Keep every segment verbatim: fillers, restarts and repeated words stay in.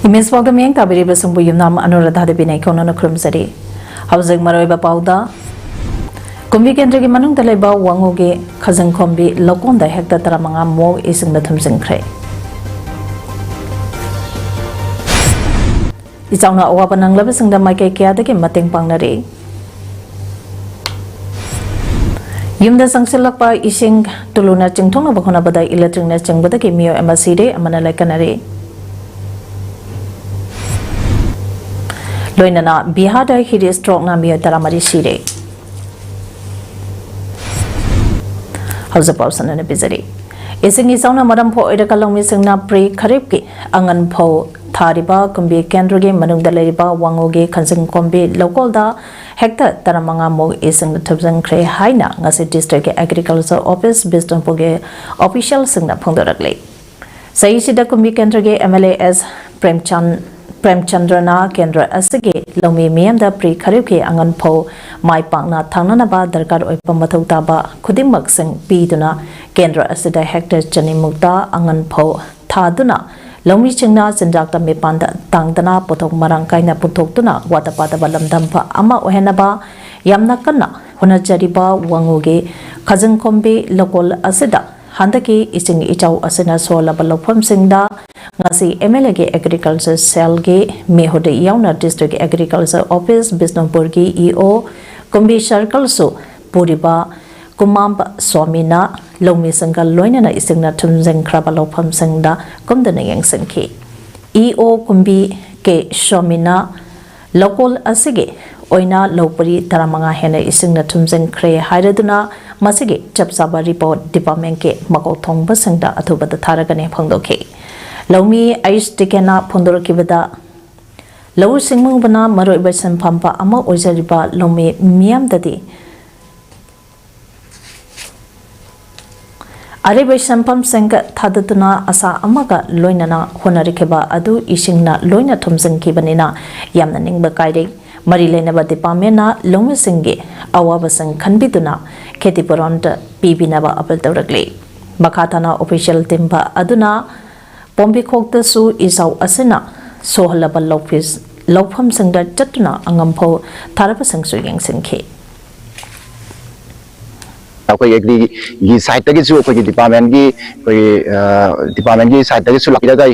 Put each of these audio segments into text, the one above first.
Image ꯄꯥꯎꯗ ꯃꯤꯠꯌꯦꯡ ꯇꯥꯕꯤꯔꯤꯕꯁꯤꯡꯕꯨ ꯌꯨꯝꯅꯥꯝ ꯑꯅꯨꯔꯥꯙꯥ ꯗꯦꯕꯤꯅ ꯏꯀꯣꯟꯅꯅ ꯈꯨꯔꯨꯝꯖꯔꯤ꯫ ꯍꯧꯖꯤꯛ ꯃꯔꯨꯑꯣꯏꯕ ꯄꯥꯎꯗ, ꯀꯨꯝꯕꯤ ꯀꯦꯟꯗ꯭ꯔꯒꯤ ꯃꯅꯨꯡꯗ ꯂꯩꯕ ꯋꯥꯉꯨꯒꯤ ꯈꯖꯪꯈꯣꯝꯕꯤ ꯂꯧꯀꯣꯟꯗ ꯍꯦꯛꯇ ꯇꯔꯥꯃꯉꯥ ꯃꯨꯛ ꯏꯁꯤꯡꯅ ꯊꯨꯝꯖꯤꯟꯈ꯭ꯔꯦ꯫ ꯏꯆꯥꯎꯅ ꯑꯋꯥꯕ ꯅꯪꯂꯕꯁꯤꯡꯗ ꯃꯥꯏꯀꯩ ꯀꯌꯥꯗꯒꯤ ꯃꯇꯦꯡ ꯄꯥꯡꯅꯔꯤ꯫ ꯌꯨꯝꯗ ꯆꯪꯁꯤꯜꯂꯛꯄ ꯏꯁꯤꯡ ꯇꯨꯂꯨꯅ ꯆꯤꯡꯊꯣꯛꯅꯕ ꯍꯣꯠꯅꯕꯗ ꯏꯂꯦꯛꯇ꯭ꯔꯤꯛꯅ ꯆꯤꯡꯕꯗꯒꯤ ꯃꯤꯑꯣꯏ ꯑꯃ ꯁꯤꯔꯦ, ꯑꯃꯅ ꯂꯥꯏꯀꯠꯅꯔꯤ꯫ ꯂꯣꯏꯅꯅ ꯕꯤꯍꯥꯔꯗ ꯍꯤꯠ ꯁ꯭ꯇ꯭ꯔꯣꯛꯅ ꯃꯤꯑꯣꯏ ꯇꯔꯥꯃꯔꯤ ꯁꯤꯔꯦ꯫ ꯍꯧꯖꯤꯛ ꯄꯥꯎ ꯁꯟꯅ ꯄꯤꯖꯔꯤ꯫ ꯏꯁꯤꯡ ꯏꯆꯥꯎꯅ ꯃꯔꯝ ꯑꯣꯏꯔꯒ ꯂꯧꯃꯤꯁꯤꯡꯅ ꯄ꯭ꯔꯤ ꯈꯔꯤꯞꯀꯤ ꯑꯉꯟ ꯐꯧ ꯊꯥꯔꯤꯕ ꯀꯨꯝꯕꯤ ꯀꯦꯟꯗ꯭ꯔꯒꯤ ꯃꯅꯨꯡꯗ ꯂꯩꯔꯤꯕ ꯋꯥꯉꯨꯒꯤ ꯈꯖꯪꯈꯣꯝꯕꯤ ꯂꯧꯀꯣꯜꯗ ꯍꯦꯛꯇ ꯇꯔꯥꯃꯉꯥ ꯃꯨꯛ ꯏꯁꯤꯡꯅ ꯊꯨꯝꯖꯤꯟꯈ꯭ꯔꯦ ꯍꯥꯏꯅ ꯉꯁꯤ ꯗꯤꯁꯇ꯭ꯔꯤꯛꯀꯤ ꯑꯦꯒ꯭ꯔꯤꯀꯜꯆꯔ ꯑꯣꯐꯤꯁ ꯕꯤꯁꯅꯨꯄꯨꯔꯒꯤ ꯑꯣꯐꯤꯁꯤꯌꯦꯜꯁꯤꯡꯅ ꯐꯣꯡꯗꯣꯔꯛꯂꯤ꯫ ꯆꯍꯤꯁꯤꯗ ꯀꯨꯝꯕꯤ ꯀꯦꯟꯗ꯭ꯔꯒꯤ ꯑꯦꯝ ꯑꯦꯜ ꯑꯦ ꯑꯦꯁ ꯄ꯭ꯔꯦꯝꯆꯟ-, ꯄ꯭ꯔꯦꯝꯆꯟꯗ꯭ꯔꯅ ꯀꯦꯟꯗ꯭ꯔ ꯑꯁꯤꯒꯤ ꯂꯧꯃꯤ ꯃꯤꯌꯥꯝꯗ ꯄ꯭ꯔꯤ ꯈꯔꯤꯞꯀꯤ ꯑꯉꯟ ꯐꯧ ꯃꯥꯏ ꯄꯥꯛꯅ ꯊꯥꯅꯅꯕ ꯗꯔꯀꯥꯔ ꯑꯣꯏꯕ ꯃꯊꯧ ꯇꯥꯕ ꯈꯨꯗꯤꯡꯃꯛꯁꯤꯡ ꯄꯤꯗꯨꯅ ꯀꯦꯟꯗ꯭ꯔ ꯑꯁꯤꯗ ꯍꯦꯛꯇꯔ ꯆꯅꯤꯃꯨꯛꯇ ꯑꯉꯟ ꯐꯧ ꯊꯥꯗꯨꯅ ꯂꯧꯃꯤꯁꯤꯡꯅ ꯆꯤꯟꯖꯥꯛꯇ ꯃꯤꯄꯥꯟꯗ ꯇꯥꯡꯗꯅ ꯄꯣꯠꯊꯣꯛ ꯃꯔꯥꯡ ꯀꯥꯏꯅ ꯄꯨꯊꯣꯛꯇꯨꯅ ꯋꯥꯠꯇ ꯄꯥꯗꯕ ꯂꯝꯗꯝꯕ ꯑꯃ ꯑꯣꯏꯍꯟꯅꯕ ꯌꯥꯝꯅ ꯀꯟꯅ ꯍꯣꯠꯅꯖꯔꯤꯕ ꯋꯥꯉꯨꯒꯤ ꯈꯖꯪꯈꯣꯝꯕꯤ ꯂꯧꯀꯣꯜ ꯑꯁꯤꯗ ꯍꯟꯗꯛꯀꯤ ꯏꯁꯤꯡ ꯏꯆꯥꯎ ꯑꯁꯤꯅ ꯁꯣꯛꯍꯜꯂꯕ ꯂꯧꯐꯝꯁꯤꯡꯗ ꯉꯁꯤ ꯑꯦꯝ ꯑꯦꯜ ꯑꯦꯒꯤ ꯑꯦꯒ꯭ꯔꯤꯀꯜꯆꯔ ꯁꯦꯜꯒꯤ ꯃꯤꯍꯨꯠ ꯌꯥꯎꯅ ꯗꯤꯁꯇ꯭ꯔꯤꯛ ꯑꯦꯒ꯭ꯔꯤꯀꯜꯆꯔ ꯑꯣꯐꯤꯁ ꯕꯤꯁꯅꯨꯄꯨꯔꯒꯤ ꯏ ꯑꯣ ꯀꯨꯝꯕꯤ ꯁꯔꯀꯜꯁꯨ ꯄꯨꯔꯤꯕ ꯀꯨꯃꯥꯝꯕ ꯁ꯭ꯋꯥꯃꯤꯅ ꯂꯧꯃꯤꯁꯤꯡꯒ ꯂꯣꯏꯅꯅ ꯏꯁꯤꯡꯅ ꯊꯨꯝꯖꯤꯟꯈ꯭ꯔꯕ ꯂꯧꯐꯝꯁꯤꯡꯗ ꯀꯨꯝꯗꯨꯅ ꯌꯦꯡꯁꯤꯟꯈꯤ꯫ ꯏ ꯑꯣ ꯀꯨꯝꯕꯤ ꯀꯦ ꯁ꯭ꯋꯥꯃꯤꯅ ꯂꯧꯀꯣꯜ ꯑꯁꯤꯒꯤ ꯑꯣꯏꯅ ꯂꯧ ꯄꯔꯤ ꯇꯔꯥꯃꯉꯥ ꯍꯦꯟꯅ ꯏꯁꯤꯡꯅ ꯊꯨꯝꯖꯤꯟꯈ꯭ꯔꯦ ꯍꯥꯏꯔꯗꯨꯅ ꯃꯁꯤꯒꯤ ꯆꯞ ꯆꯥꯕ ꯔꯤꯄꯣꯔꯠ ꯗꯤꯄꯥꯔꯠꯃꯦꯟꯠꯀꯤ ꯃꯀꯣꯛ ꯊꯣꯡꯕꯁꯤꯡꯗ ꯑꯊꯨꯕꯗ ꯊꯥꯔꯒꯅꯤ ꯐꯣꯡꯗꯣꯛꯈꯤ꯫ ꯂꯧꯃꯤ ꯑꯩꯆ ꯇꯤꯀꯦꯅ ꯐꯣꯡꯗꯣꯔꯛꯈꯤꯕꯗ, ꯂꯧꯎ ꯁꯤꯡꯎꯕꯅ ꯃꯔꯨꯑꯣꯏꯕ ꯁꯤꯟꯐꯝ ꯑꯃ ꯑꯣꯏꯖꯔꯤꯕ ꯂꯧꯃꯤ ꯃꯤꯌꯥꯝꯗꯗꯤ ꯑꯔꯩꯕ ꯁꯦꯟꯐꯝꯁꯤꯡ ꯊꯥꯗꯗꯨꯅ ꯑꯁꯥ ꯑꯃꯒ ꯂꯣꯏꯅꯅ ꯍꯣꯠꯅꯔꯛꯈꯤꯕ ꯑꯗꯨ ꯏꯁꯤꯡꯅ ꯂꯣꯏꯅ ꯊꯨꯝꯖꯤꯟꯈꯤꯕꯅꯤꯅ ꯌꯥꯝꯅ ꯅꯤꯡꯕ ꯀꯥꯏꯔꯦ꯫ ꯃꯔꯤ ꯂꯩꯅꯕ ꯗꯤꯄꯥꯔꯠꯃꯦꯟꯅ ꯂꯧꯃꯤꯁꯤꯡꯒꯤ ꯑꯋꯥꯕꯁꯤꯡ ꯈꯟꯕꯤꯗꯨꯅ ꯈꯦꯇꯤꯄꯨꯔꯣꯟꯗ ꯄꯤꯕꯤꯅꯕ ꯑꯄꯤꯜ ꯇꯧꯔꯛꯂꯤ꯫ ꯃꯈꯥ ꯇꯥꯅ ꯑꯣꯐꯤꯁꯤꯌꯦꯜ ꯇꯤꯝ ꯑꯗꯨꯅ ꯄꯣꯝꯕꯤꯈꯣꯛꯇꯁꯨ ꯏꯆꯥꯎ ꯑꯁꯤꯅ ꯁꯣꯛꯍꯜꯂꯕ ꯂꯧꯐꯤꯁ-, ꯂꯧꯐꯝꯁꯤꯡꯗ ꯆꯠꯇꯨꯅ ꯑꯉꯝꯐꯥꯎ ꯊꯥꯔꯕꯁꯤꯡꯁꯨ ꯌꯦꯡꯁꯤꯟꯈꯤ꯫ ꯑꯩꯈꯣꯏ ꯑꯦꯒ꯭ꯔꯤꯒꯤ ꯁꯥꯏꯠꯇꯒꯤꯁꯨ, ꯑꯩꯈꯣꯏꯒꯤ ꯗꯤꯄꯥꯔꯠꯃꯦꯟꯒꯤ, ꯑꯩꯈꯣꯏꯒꯤ ꯗꯤꯄꯥꯔꯠꯃꯦꯟꯒꯤ ꯁꯥꯏꯠꯇꯒꯤꯁꯨ ꯂꯥꯛꯄꯤꯔꯒ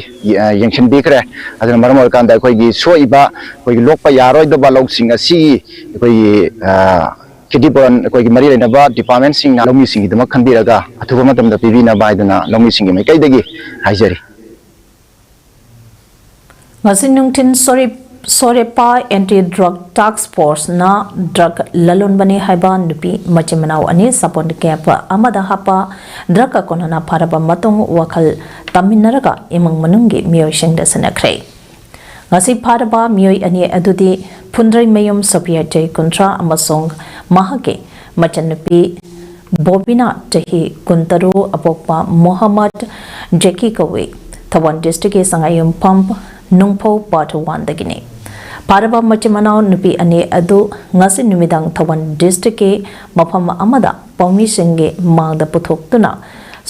ꯌꯦꯡꯁꯤꯟꯕꯤꯈ꯭ꯔꯦ꯫ ꯑꯗꯨꯅ ꯃꯔꯝ ꯑꯣꯏꯔꯀꯥꯟꯗ ꯑꯩꯈꯣꯏꯒꯤ ꯁꯣꯛꯏꯕ, ꯑꯩꯈꯣꯏꯒꯤ ꯂꯣꯛꯄ ꯌꯥꯔꯣꯏꯗꯕ ꯂꯧꯁꯤꯡ ꯑꯁꯤꯒꯤ ꯑꯩꯈꯣꯏꯒꯤ ꯈꯦꯇꯤꯄꯨꯔꯟ, ꯑꯩꯈꯣꯏꯒꯤ ꯃꯔꯤ ꯂꯩꯅꯕ ꯗꯤꯄꯥꯔꯠꯃꯦꯟꯁꯤꯡꯅ ꯂꯧꯃꯤꯁꯤꯡꯒꯤꯗꯃꯛ ꯈꯟꯕꯤꯔꯒ ꯑꯊꯨꯕ ꯃꯇꯝꯗ ꯄꯤꯕꯤꯅꯕ ꯍꯥꯏꯗꯨꯅ ꯂꯧꯃꯤꯁꯤꯡꯒꯤ ꯃꯥꯏꯀꯩꯗꯒꯤ ꯍꯥꯏꯖꯔꯤ꯫ ꯉꯁꯤ ꯅꯨꯡꯊꯤꯜ ꯁꯣꯔꯦ-, ꯁꯣꯔꯦꯄꯥ ꯑꯦꯟꯇꯤ ꯗ꯭ꯔꯒ ꯇꯥꯛꯁ ꯐꯣꯔꯁꯅ ꯗ꯭ꯔꯒ ꯂꯂꯣꯟꯕꯅꯤ ꯍꯥꯏꯕ ꯅꯨꯄꯤ ꯃꯆꯤꯟ ꯃꯅꯥꯎ ꯑꯅꯤ ꯁꯥꯄꯣꯟ ꯀꯦꯞ ꯑꯃꯗ ꯍꯥꯞꯄ ꯗ꯭ꯔꯒ ꯀꯣꯟꯅꯅ ꯐꯥꯔꯕ ꯃꯇꯨꯡ ꯋꯥꯈꯜ ꯇꯝꯃꯤꯟꯅꯔꯒ ꯏꯃꯨꯡ ꯃꯅꯨꯡꯒꯤ ꯃꯤꯑꯣꯏꯁꯤꯡꯗ ꯁꯤꯟꯅꯈ꯭ꯔꯦ꯫ ꯉꯁꯤ ꯐꯥꯔꯕ ꯃꯤꯑꯣꯏ ꯑꯅꯤ ꯑꯗꯨꯗꯤ ꯐꯨꯟꯗ꯭ꯔꯩꯃꯌꯨꯝ ꯁꯣꯐꯤꯌꯥ, ꯆꯍꯤ ꯀꯨꯟꯊ꯭ꯔꯥ, ꯑꯃꯁꯨꯡ ꯃꯍꯥꯛꯀꯤ ꯃꯆꯟꯅꯨꯄꯤ ꯕꯣꯕꯤꯅꯥ, ꯆꯍꯤ ꯀꯨꯟꯇꯔꯨꯛ, ꯑꯄꯣꯛꯄ ꯃꯣꯍꯝꯃꯗ ꯖꯦꯀꯤ ꯀꯧꯏ꯫ ꯊꯧꯕꯥꯜ ꯗꯤꯁꯇ꯭ꯔꯤꯛꯀꯤ ꯁꯉꯥꯏꯌꯨꯝꯐꯝ ꯅꯨꯡꯐꯧ ꯄꯥꯔꯠ ꯋꯥꯟꯗꯒꯤꯅꯤ꯫ ꯐꯥꯔꯕ ꯃꯆꯤꯟ ꯃꯅꯥꯎ ꯅꯨꯄꯤ ꯑꯅꯤ ꯑꯗꯨ ꯉꯁꯤ ꯅꯨꯃꯤꯗꯥꯡ ꯊꯧꯕꯥꯜ ꯗꯤꯁꯇ꯭ꯔꯤꯛꯀꯤ ꯃꯐꯝ ꯑꯃꯗ ꯄꯥꯎꯃꯤꯁꯤꯡꯒꯤ ꯃꯥꯡꯗ ꯄꯨꯊꯣꯛꯇꯨꯅ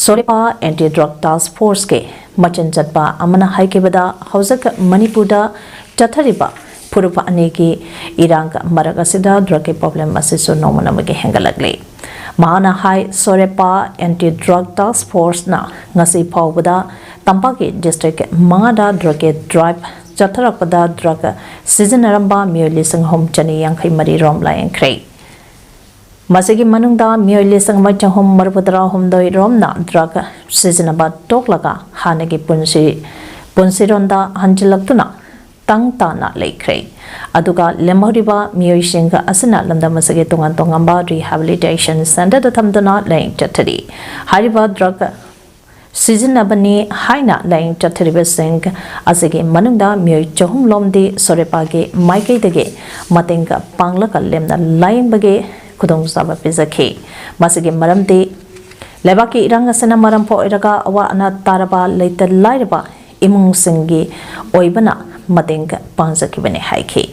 ꯁꯣꯔꯦꯄꯥ ꯑꯦꯟꯇꯤ ꯗ꯭ꯔꯒ ꯇꯥꯁꯛ ꯐꯣꯔꯁꯀꯤ ꯃꯆꯤꯟ ꯆꯠꯄ ꯑꯃꯅ ꯍꯥꯏꯈꯤꯕꯗ, ꯍꯧꯖꯤꯛ ꯃꯅꯤꯄꯨꯔꯗ ꯆꯠꯊꯔꯤꯕ ꯐꯨꯔꯨꯞ ꯑꯅꯤꯒꯤ ꯏꯔꯥꯡ ꯃꯔꯛ ꯑꯁꯤꯗ ꯗ꯭ꯔꯒꯀꯤ ꯄ꯭ꯔꯣꯕ꯭ꯂꯦꯝ ꯑꯁꯤꯁꯨ ꯅꯣꯡꯃ ꯅꯣꯡꯃꯒꯤ ꯍꯦꯟꯒꯠꯂꯛꯂꯤ꯫ ꯃꯍꯥꯛꯅ ꯍꯥꯏ, ꯁꯣꯔꯦꯄꯥ ꯑꯦꯟꯇꯤ ꯗ꯭ꯔꯒ ꯇꯥꯁꯛ ꯐꯣꯔꯁꯅ ꯉꯁꯤ ꯐꯥꯎꯕꯗ ꯇꯝꯄꯥꯛꯀꯤ ꯗꯤꯁꯇ꯭ꯔꯤꯛ ꯃꯉꯥꯗ ꯗ꯭ꯔꯒꯀꯤ ꯗ꯭ꯔꯥꯏꯚ ꯆꯠꯊꯔꯛꯄꯗ ꯗ꯭ꯔꯒ ꯁꯤꯖꯤꯟꯅꯔꯝꯕ ꯃꯤꯑꯣꯏ ꯂꯤꯁꯤꯡ ꯑꯍꯨꯝ ꯆꯅꯤ ꯌꯥꯡꯈꯩ ꯃꯔꯤ ꯔꯣꯝ ꯂꯥꯌꯦꯡꯈ꯭ꯔꯦ꯫ ꯃꯁꯤꯒꯤ ꯃꯅꯨꯡꯗ ꯃꯤꯑꯣꯏ ꯂꯤꯁꯤꯡ ꯑꯃ ꯆꯍꯨꯝ ꯃꯔꯤꯐꯨ ꯇꯔꯥ ꯍꯨꯝꯗꯣꯏ ꯔꯣꯝꯅ ꯗ꯭ꯔꯒ ꯁꯤꯖꯤꯟꯅꯕ ꯇꯣꯛꯂꯒ ꯍꯥꯟꯅꯒꯤ ꯄꯨꯟꯁꯤ, ꯄꯨꯟꯁꯤꯔꯣꯟꯗ ꯍꯟꯖꯤꯜꯂꯛꯇꯨꯅ ꯇꯪ ꯇꯥꯅ ꯂꯩꯈ꯭ꯔꯦ꯫ ꯑꯗꯨꯒ ꯂꯦꯝꯍꯧꯔꯤꯕ ꯃꯤꯑꯣꯏꯁꯤꯡ ꯑꯁꯤꯅ ꯂꯝꯗꯝ ꯑꯁꯤꯒꯤ ꯇꯣꯉꯥꯟ ꯇꯣꯉꯥꯟꯕ ꯔꯤꯍꯦꯕꯤꯂꯤꯇꯦꯁꯟ ꯁꯦꯟꯇꯔꯗ ꯊꯝꯗꯨꯅ ꯂꯥꯌꯦꯡ ꯆꯠꯊꯔꯤ꯫ ꯍꯥꯏꯔꯤꯕ ꯗ꯭ꯔꯒ ꯁꯤꯖꯤꯟꯅꯕꯅꯤ ꯍꯥꯏꯅ ꯂꯥꯌꯦꯡ ꯆꯠꯊꯔꯤꯕꯁꯤꯡ ꯑꯁꯤꯒꯤ ꯃꯅꯨꯡꯗ ꯃꯤꯑꯣꯏ ꯆꯍꯨꯝ ꯂꯣꯝꯗꯤ ꯁꯣꯔꯦꯄꯥꯒꯤ ꯃꯥꯏꯀꯩꯗꯒꯤ ꯃꯇꯦꯡ ꯄꯥꯡꯂꯒ ꯂꯦꯝꯅ ꯂꯥꯌꯦꯡꯕꯒꯤ ꯈꯨꯗꯣꯡꯆꯥꯕ ꯄꯤꯖꯈꯤ꯫ ꯃꯁꯤꯒꯤ ꯃꯔꯝꯗꯤ ꯂꯩꯕꯥꯛꯀꯤ ꯏꯔꯥꯡ ꯑꯁꯤꯅ ꯃꯔꯝ ꯑꯣꯏꯔꯒ ꯑꯋꯥ ꯑꯅꯥ ꯇꯥꯔꯕ ꯂꯩꯇ ꯂꯥꯏꯔꯕ ꯏꯃꯨꯡꯁꯤꯡꯒꯤ ꯑꯣꯏꯕꯅ ꯃꯇꯦꯡ ꯄꯥꯡꯖꯈꯤꯕꯅꯤ ꯍꯥꯏꯈꯤ꯫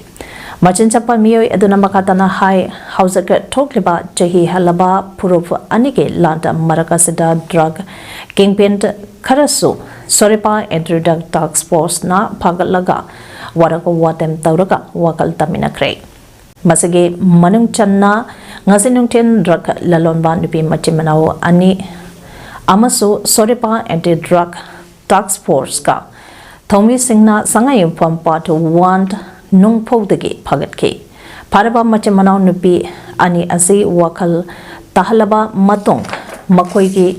ꯃꯆꯤꯟ ꯆꯠꯄ ꯃꯤꯑꯣꯏ ꯑꯗꯨꯅ ꯃꯈꯥ ꯇꯥꯅ ꯍꯥꯏ, ꯍꯧꯖꯤꯛ ꯊꯣꯛꯂꯤꯕ ꯆꯍꯤ ꯍꯜꯂꯕ ꯐꯨꯔꯨꯞ ꯑꯅꯤꯒꯤ ꯂꯥꯟꯗ ꯃꯔꯛ ꯑꯁꯤꯗ ꯗ꯭ꯔꯒ ꯀꯤꯡꯄꯤꯟ ꯈꯔꯁꯨ ꯁꯣꯔꯦꯄꯥ ꯑꯦꯟꯇꯤ ꯗ꯭ꯔꯒ ꯇꯥꯛꯁ ꯐꯣꯔꯁꯅ ꯐꯥꯒꯠꯂꯒ ꯋꯥꯔꯛ ꯋꯥꯇꯦꯝ ꯇꯧꯔꯒ ꯋꯥꯈꯜ ꯇꯥꯃꯤꯟꯅꯈ꯭ꯔꯦ꯫ ꯃꯁꯤꯒꯤ ꯃꯅꯨꯡ ꯆꯟꯅ ꯉꯁꯤ ꯅꯨꯡꯊꯤꯜ ꯗ꯭ꯔꯒ ꯂꯂꯣꯟꯕ ꯅꯨꯄꯤ ꯃꯆꯤꯟ ꯃꯅꯥꯎ ꯑꯅꯤ ꯑꯃꯁꯨ ꯁꯣꯔꯦꯄꯥ ꯑꯦꯟꯇꯤ ꯗ꯭ꯔꯒ ꯇꯥꯛꯁ ꯐꯣꯔꯁꯀ ꯊꯧꯃꯤꯁꯤꯡꯅ ꯁꯉꯥꯏꯌꯨꯝꯐꯝ ꯄꯥꯔꯠ ꯋꯥꯟ ꯅꯨꯡꯐꯧꯗꯒꯤ ꯐꯥꯒꯠꯈꯤ꯫ ꯐꯥꯔꯕ ꯃꯆꯤꯟ ꯃꯅꯥꯎ ꯅꯨꯄꯤ ꯑꯅꯤ ꯑꯁꯤ ꯋꯥꯈꯜ ꯇꯥꯍꯜꯂꯕ ꯃꯇꯨꯡ ꯃꯈꯣꯏꯒꯤ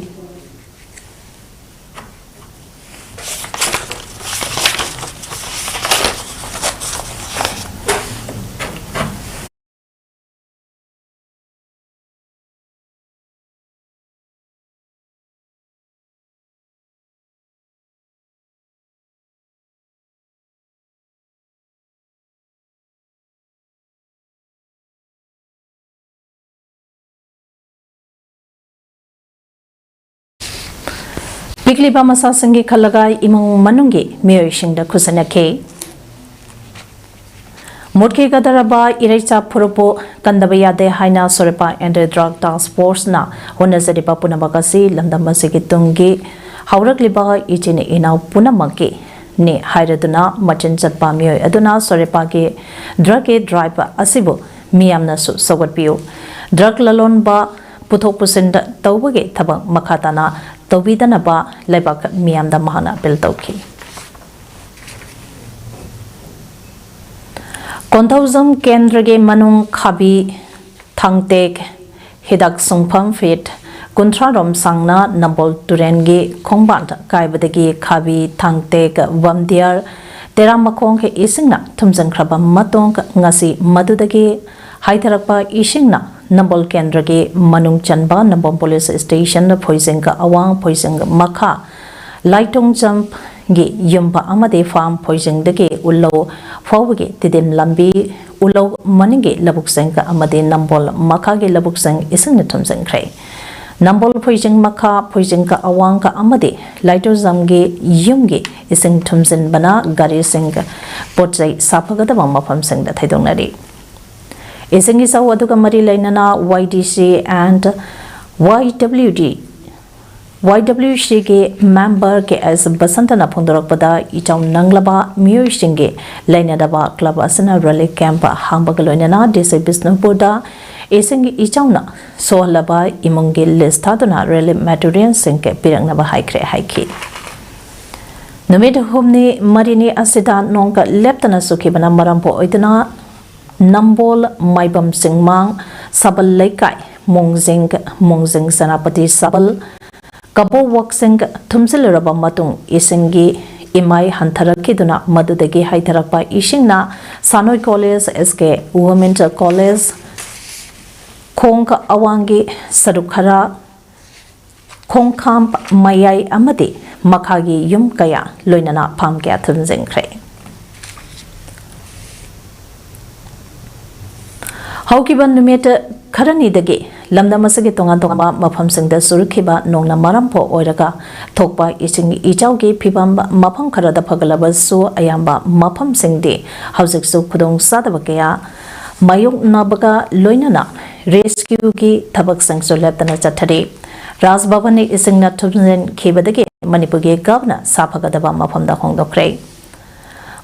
ꯄꯤꯛꯂꯤꯕ ꯃꯆꯥꯁꯤꯡꯒꯤ ꯈꯜꯂꯒ ꯏꯃꯨꯡ ꯃꯅꯨꯡꯒꯤ ꯃꯤꯑꯣꯏꯁꯤꯡꯗ ꯈꯨꯠꯁꯤꯟꯅꯈꯤ꯫ ꯃꯨꯠꯈꯤꯒꯗꯧꯔꯕ ꯏꯔꯩꯆꯥ ꯐꯨꯔꯨꯞꯄꯨ ꯀꯟꯗꯕ ꯌꯥꯗꯦ ꯍꯥꯏꯅ ꯁꯣꯔꯦꯄꯥ ꯑꯦꯟꯇꯤ ꯗ꯭ꯔꯒ ꯇꯥꯛꯁ ꯐꯣꯔꯁꯅ ꯍꯣꯠꯅꯖꯔꯤꯕ ꯄꯨꯝꯅꯃꯛ ꯑꯁꯤ ꯂꯝꯗꯝ ꯑꯁꯤꯒꯤ ꯇꯨꯡꯒꯤ ꯍꯧꯔꯛꯂꯤꯕ ꯏꯆꯤꯟ ꯏꯅꯥꯎ ꯄꯨꯝꯅꯃꯛꯀꯤꯅꯤ ꯍꯥꯏꯔꯗꯨꯅ ꯃꯆꯤꯟ ꯆꯠꯄ ꯃꯤꯑꯣꯏ ꯑꯗꯨꯅ ꯁꯣꯔꯦꯄꯥꯒꯤ ꯗ꯭ꯔꯒꯀꯤ ꯗ꯭ꯔꯥꯏꯚ ꯑꯁꯤꯕꯨ ꯃꯤꯌꯥꯝꯅꯁꯨ ꯁꯧꯒꯠꯄꯤꯌꯨ꯫ ꯗ꯭ꯔꯒ ꯂꯂꯣꯟꯕ ꯄꯨꯊꯣꯛ ꯄꯨꯁꯤꯟ ꯇꯧꯕꯒꯤ ꯊꯕꯛ ꯃꯈꯥ ꯇꯥꯅ ꯇꯧꯕꯤꯗꯅꯕ ꯂꯩꯕꯥꯛ ꯃꯤꯌꯥꯝꯗ ꯃꯍꯥꯛꯅ ꯑꯄꯤꯜ ꯇꯧꯈꯤ꯫ ꯀꯣꯟꯊꯧꯖꯝ ꯀꯦꯟꯗ꯭ꯔꯒꯤ ꯃꯅꯨꯡ ꯈꯥꯕꯤ ꯊꯥꯡꯇꯦꯛ ꯍꯤꯗꯥꯛ ꯁꯨꯡꯐꯝ ꯐꯤꯠ ꯀꯨꯟꯊ꯭ꯔꯥ ꯔꯣꯝ ꯁꯥꯡꯅ ꯅꯝꯕꯣꯜ ꯇꯨꯔꯦꯟꯒꯤ ꯈꯣꯡꯕꯥꯟ ꯀꯥꯏꯕꯗꯒꯤ ꯈꯥꯕꯤ ꯊꯥꯡꯇꯦꯛ ꯕꯝꯗꯤꯌꯥꯔ ꯇꯦꯔꯥꯃꯈꯣꯡ ꯏꯁꯤꯡꯅ ꯊꯨꯝꯖꯤꯟꯈ꯭ꯔꯕ ꯃꯇꯨꯡ ꯉꯁꯤ ꯃꯗꯨꯗꯒꯤ ꯍꯥꯏꯊꯔꯛꯄ ꯏꯁꯤꯡꯅ ꯅꯝꯕꯣꯜ ꯀꯦꯟꯗ꯭ꯔꯒꯤ ꯃꯅꯨꯡ ꯆꯟꯕ ꯅꯝꯕꯣꯜ ꯄꯨꯂꯤꯁ ꯁ꯭ꯇꯦꯁꯟ, ꯐꯣꯏꯖꯤꯡ ꯑꯋꯥꯡ, ꯐꯣꯏꯖꯤꯡ ꯃꯈꯥ, ꯂꯥꯏꯇꯣꯡꯖꯝꯒꯤ ꯌꯨꯝꯕ ꯑꯃꯗꯤ ꯐꯥꯝ, ꯐꯣꯏꯖꯤꯡꯗꯒꯤ ꯎꯂꯧ ꯐꯥꯎꯕꯒꯤ ꯇꯤꯗꯤꯝ ꯂꯝꯕꯤ, ꯎꯂꯧ ꯃꯅꯤꯡꯒꯤ ꯂꯧꯕꯨꯛꯁꯤꯡ ꯑꯃꯗꯤ ꯅꯝꯕꯣꯜ ꯃꯈꯥꯒꯤ ꯂꯧꯕꯨꯛꯁꯤꯡ ꯏꯁꯤꯡꯅ ꯊꯨꯝꯖꯤꯟꯈ꯭ꯔꯦ꯫ ꯅꯝꯕꯣꯜ ꯐꯣꯏꯖꯤꯡ ꯃꯈꯥ, ꯐꯣꯏꯖꯤꯡ ꯑꯋꯥꯡ ꯑꯃꯗꯤ ꯂꯥꯏꯇꯣꯡꯖꯝꯒꯤ ꯌꯨꯝꯒꯤ ꯏꯁꯤꯡ ꯊꯨꯝꯖꯤꯟꯕꯅ ꯒꯥꯔꯤꯁꯤꯡ, ꯄꯣꯠ ꯆꯩ ꯁꯥꯐꯒꯗꯕ ꯃꯐꯝꯁꯤꯡꯗ ꯊꯩꯗꯣꯛꯅꯔꯤ꯫ ꯏꯁꯤꯡ ꯏꯆꯥꯎ ꯑꯗꯨꯒ ꯃꯔꯤ ꯂꯩꯅꯅ Y D C and Y W D Y W ꯁꯤꯒꯤ ꯃꯦꯝꯕꯔ ꯀꯦ ꯑꯦꯁ ꯕꯁꯟꯇꯅ ꯐꯣꯡꯗꯣꯔꯛꯄꯗ, ꯏꯆꯥꯎ ꯅꯪꯂꯕ ꯃꯤꯑꯣꯏꯁꯤꯡꯒꯤ ꯂꯩꯅꯗꯕ ꯀ꯭ꯂꯕ ꯑꯁꯤꯅ ꯔꯤꯂꯤꯐ ꯀꯦꯝꯞ ꯍꯥꯡꯕꯒ ꯂꯣꯏꯅꯅ ꯗꯤ ꯁꯤ ꯕꯤꯁꯅꯨꯄꯨꯔꯗ ꯏꯁꯤꯡꯒꯤ ꯏꯆꯥꯎꯅ ꯁꯣꯛꯍꯜꯂꯕ ꯏꯃꯨꯡꯒꯤ ꯂꯤꯁ ꯊꯥꯗꯨꯅ ꯔꯤꯂꯤꯐ ꯃꯦꯇꯔꯤꯌꯦꯜꯁꯤꯡ ꯄꯤꯔꯛꯅꯕ ꯍꯥꯏꯈ꯭ꯔꯦ ꯍꯥꯏꯈꯤ꯫ ꯅꯨꯃꯤꯠ ꯍꯨꯝꯅꯤ ꯃꯔꯤꯅꯤ ꯑꯁꯤꯗ ꯅꯣꯡꯒ ꯂꯦꯞꯇꯅ ꯆꯨꯈꯤꯕꯅ ꯃꯔꯝ ꯑꯣꯏꯗꯨꯅ ꯅꯝꯕꯣꯜ, ꯃꯥꯏꯕꯝ ꯆꯤꯡꯃꯥꯡ, ꯁꯕꯜ ꯂꯩꯀꯥꯏ, ꯃꯣꯡꯖꯤꯡ, ꯃꯣꯡꯖꯤꯡ ꯁꯦꯅꯥꯄꯇꯤ ꯁꯕꯜ, ꯀꯕꯣ ꯋꯥꯛꯁꯤꯡ ꯊꯨꯝꯖꯤꯜꯂꯨꯔꯕ ꯃꯇꯨꯡ ꯏꯁꯤꯡꯒꯤ ꯏꯃꯥꯏ ꯍꯟꯊꯔꯛꯈꯤꯗꯨꯅ ꯃꯗꯨꯗꯒꯤ ꯍꯩꯊꯔꯛꯄ ꯏꯁꯤꯡꯅ ꯁꯥꯅꯣꯏ ꯀꯣꯂꯦꯖ, ꯑꯦꯁ ꯀꯦ ꯋꯨꯃꯦꯟꯁ ꯀꯣꯂꯦꯖ, ꯈꯣꯡ ꯑꯋꯥꯡꯒꯤ ꯁꯔꯨꯛ ꯈꯔ, ꯈꯣꯡꯈꯥꯝ ꯃꯌꯥꯏ ꯑꯃꯗꯤ ꯃꯈꯥꯒꯤ ꯌꯨꯝ ꯀꯌꯥ ꯂꯣꯏꯅꯅ ꯐꯥꯝ ꯀꯌꯥ ꯊꯨꯝꯖꯤꯟꯈ꯭ꯔꯦ꯫ ꯍꯧꯈꯤꯕ ꯅꯨꯃꯤꯠ ꯈꯔꯅꯤꯗꯒꯤ ꯂꯝꯗꯝ ꯑꯁꯤꯒꯤ ꯇꯣꯉꯥꯟ ꯇꯣꯉꯥꯟꯕ ꯃꯐꯝꯁꯤꯡꯗ ꯆꯨꯔꯛꯈꯤꯕ ꯅꯣꯡꯅ ꯃꯔꯝ ꯑꯣꯏꯔꯒ ꯊꯣꯛꯄ ꯏꯁꯤꯡ ꯏꯆꯥꯎꯒꯤ ꯐꯤꯕꯝ ꯃꯐꯝ ꯈꯔꯗ ꯐꯒꯠꯂꯕꯁꯨ, ꯑꯌꯥꯝꯕ ꯃꯐꯝꯁꯤꯡꯗꯤ ꯍꯧꯖꯤꯛꯁꯨ ꯈꯨꯗꯣꯡ ꯆꯥꯗꯕ ꯀꯌꯥ ꯃꯥꯌꯣꯛꯅꯕꯒ ꯂꯣꯏꯅꯅ ꯔꯦꯁꯀ꯭ꯌꯨꯒꯤ ꯊꯕꯛꯁꯤꯡꯁꯨ ꯂꯦꯞꯇꯅ ꯆꯠꯊꯔꯤ꯫ ꯔꯥꯖ ꯚꯕꯟꯅ ꯏꯁꯤꯡꯅ ꯊꯨꯝꯖꯤꯟꯈꯤꯕꯗꯒꯤ ꯃꯅꯤꯄꯨꯔꯒꯤ ꯒꯚꯔꯅꯔ ꯁꯥꯐꯒꯗꯕ ꯃꯐꯝꯗ ꯍꯣꯡꯗꯣꯛꯈ꯭ꯔꯦ꯫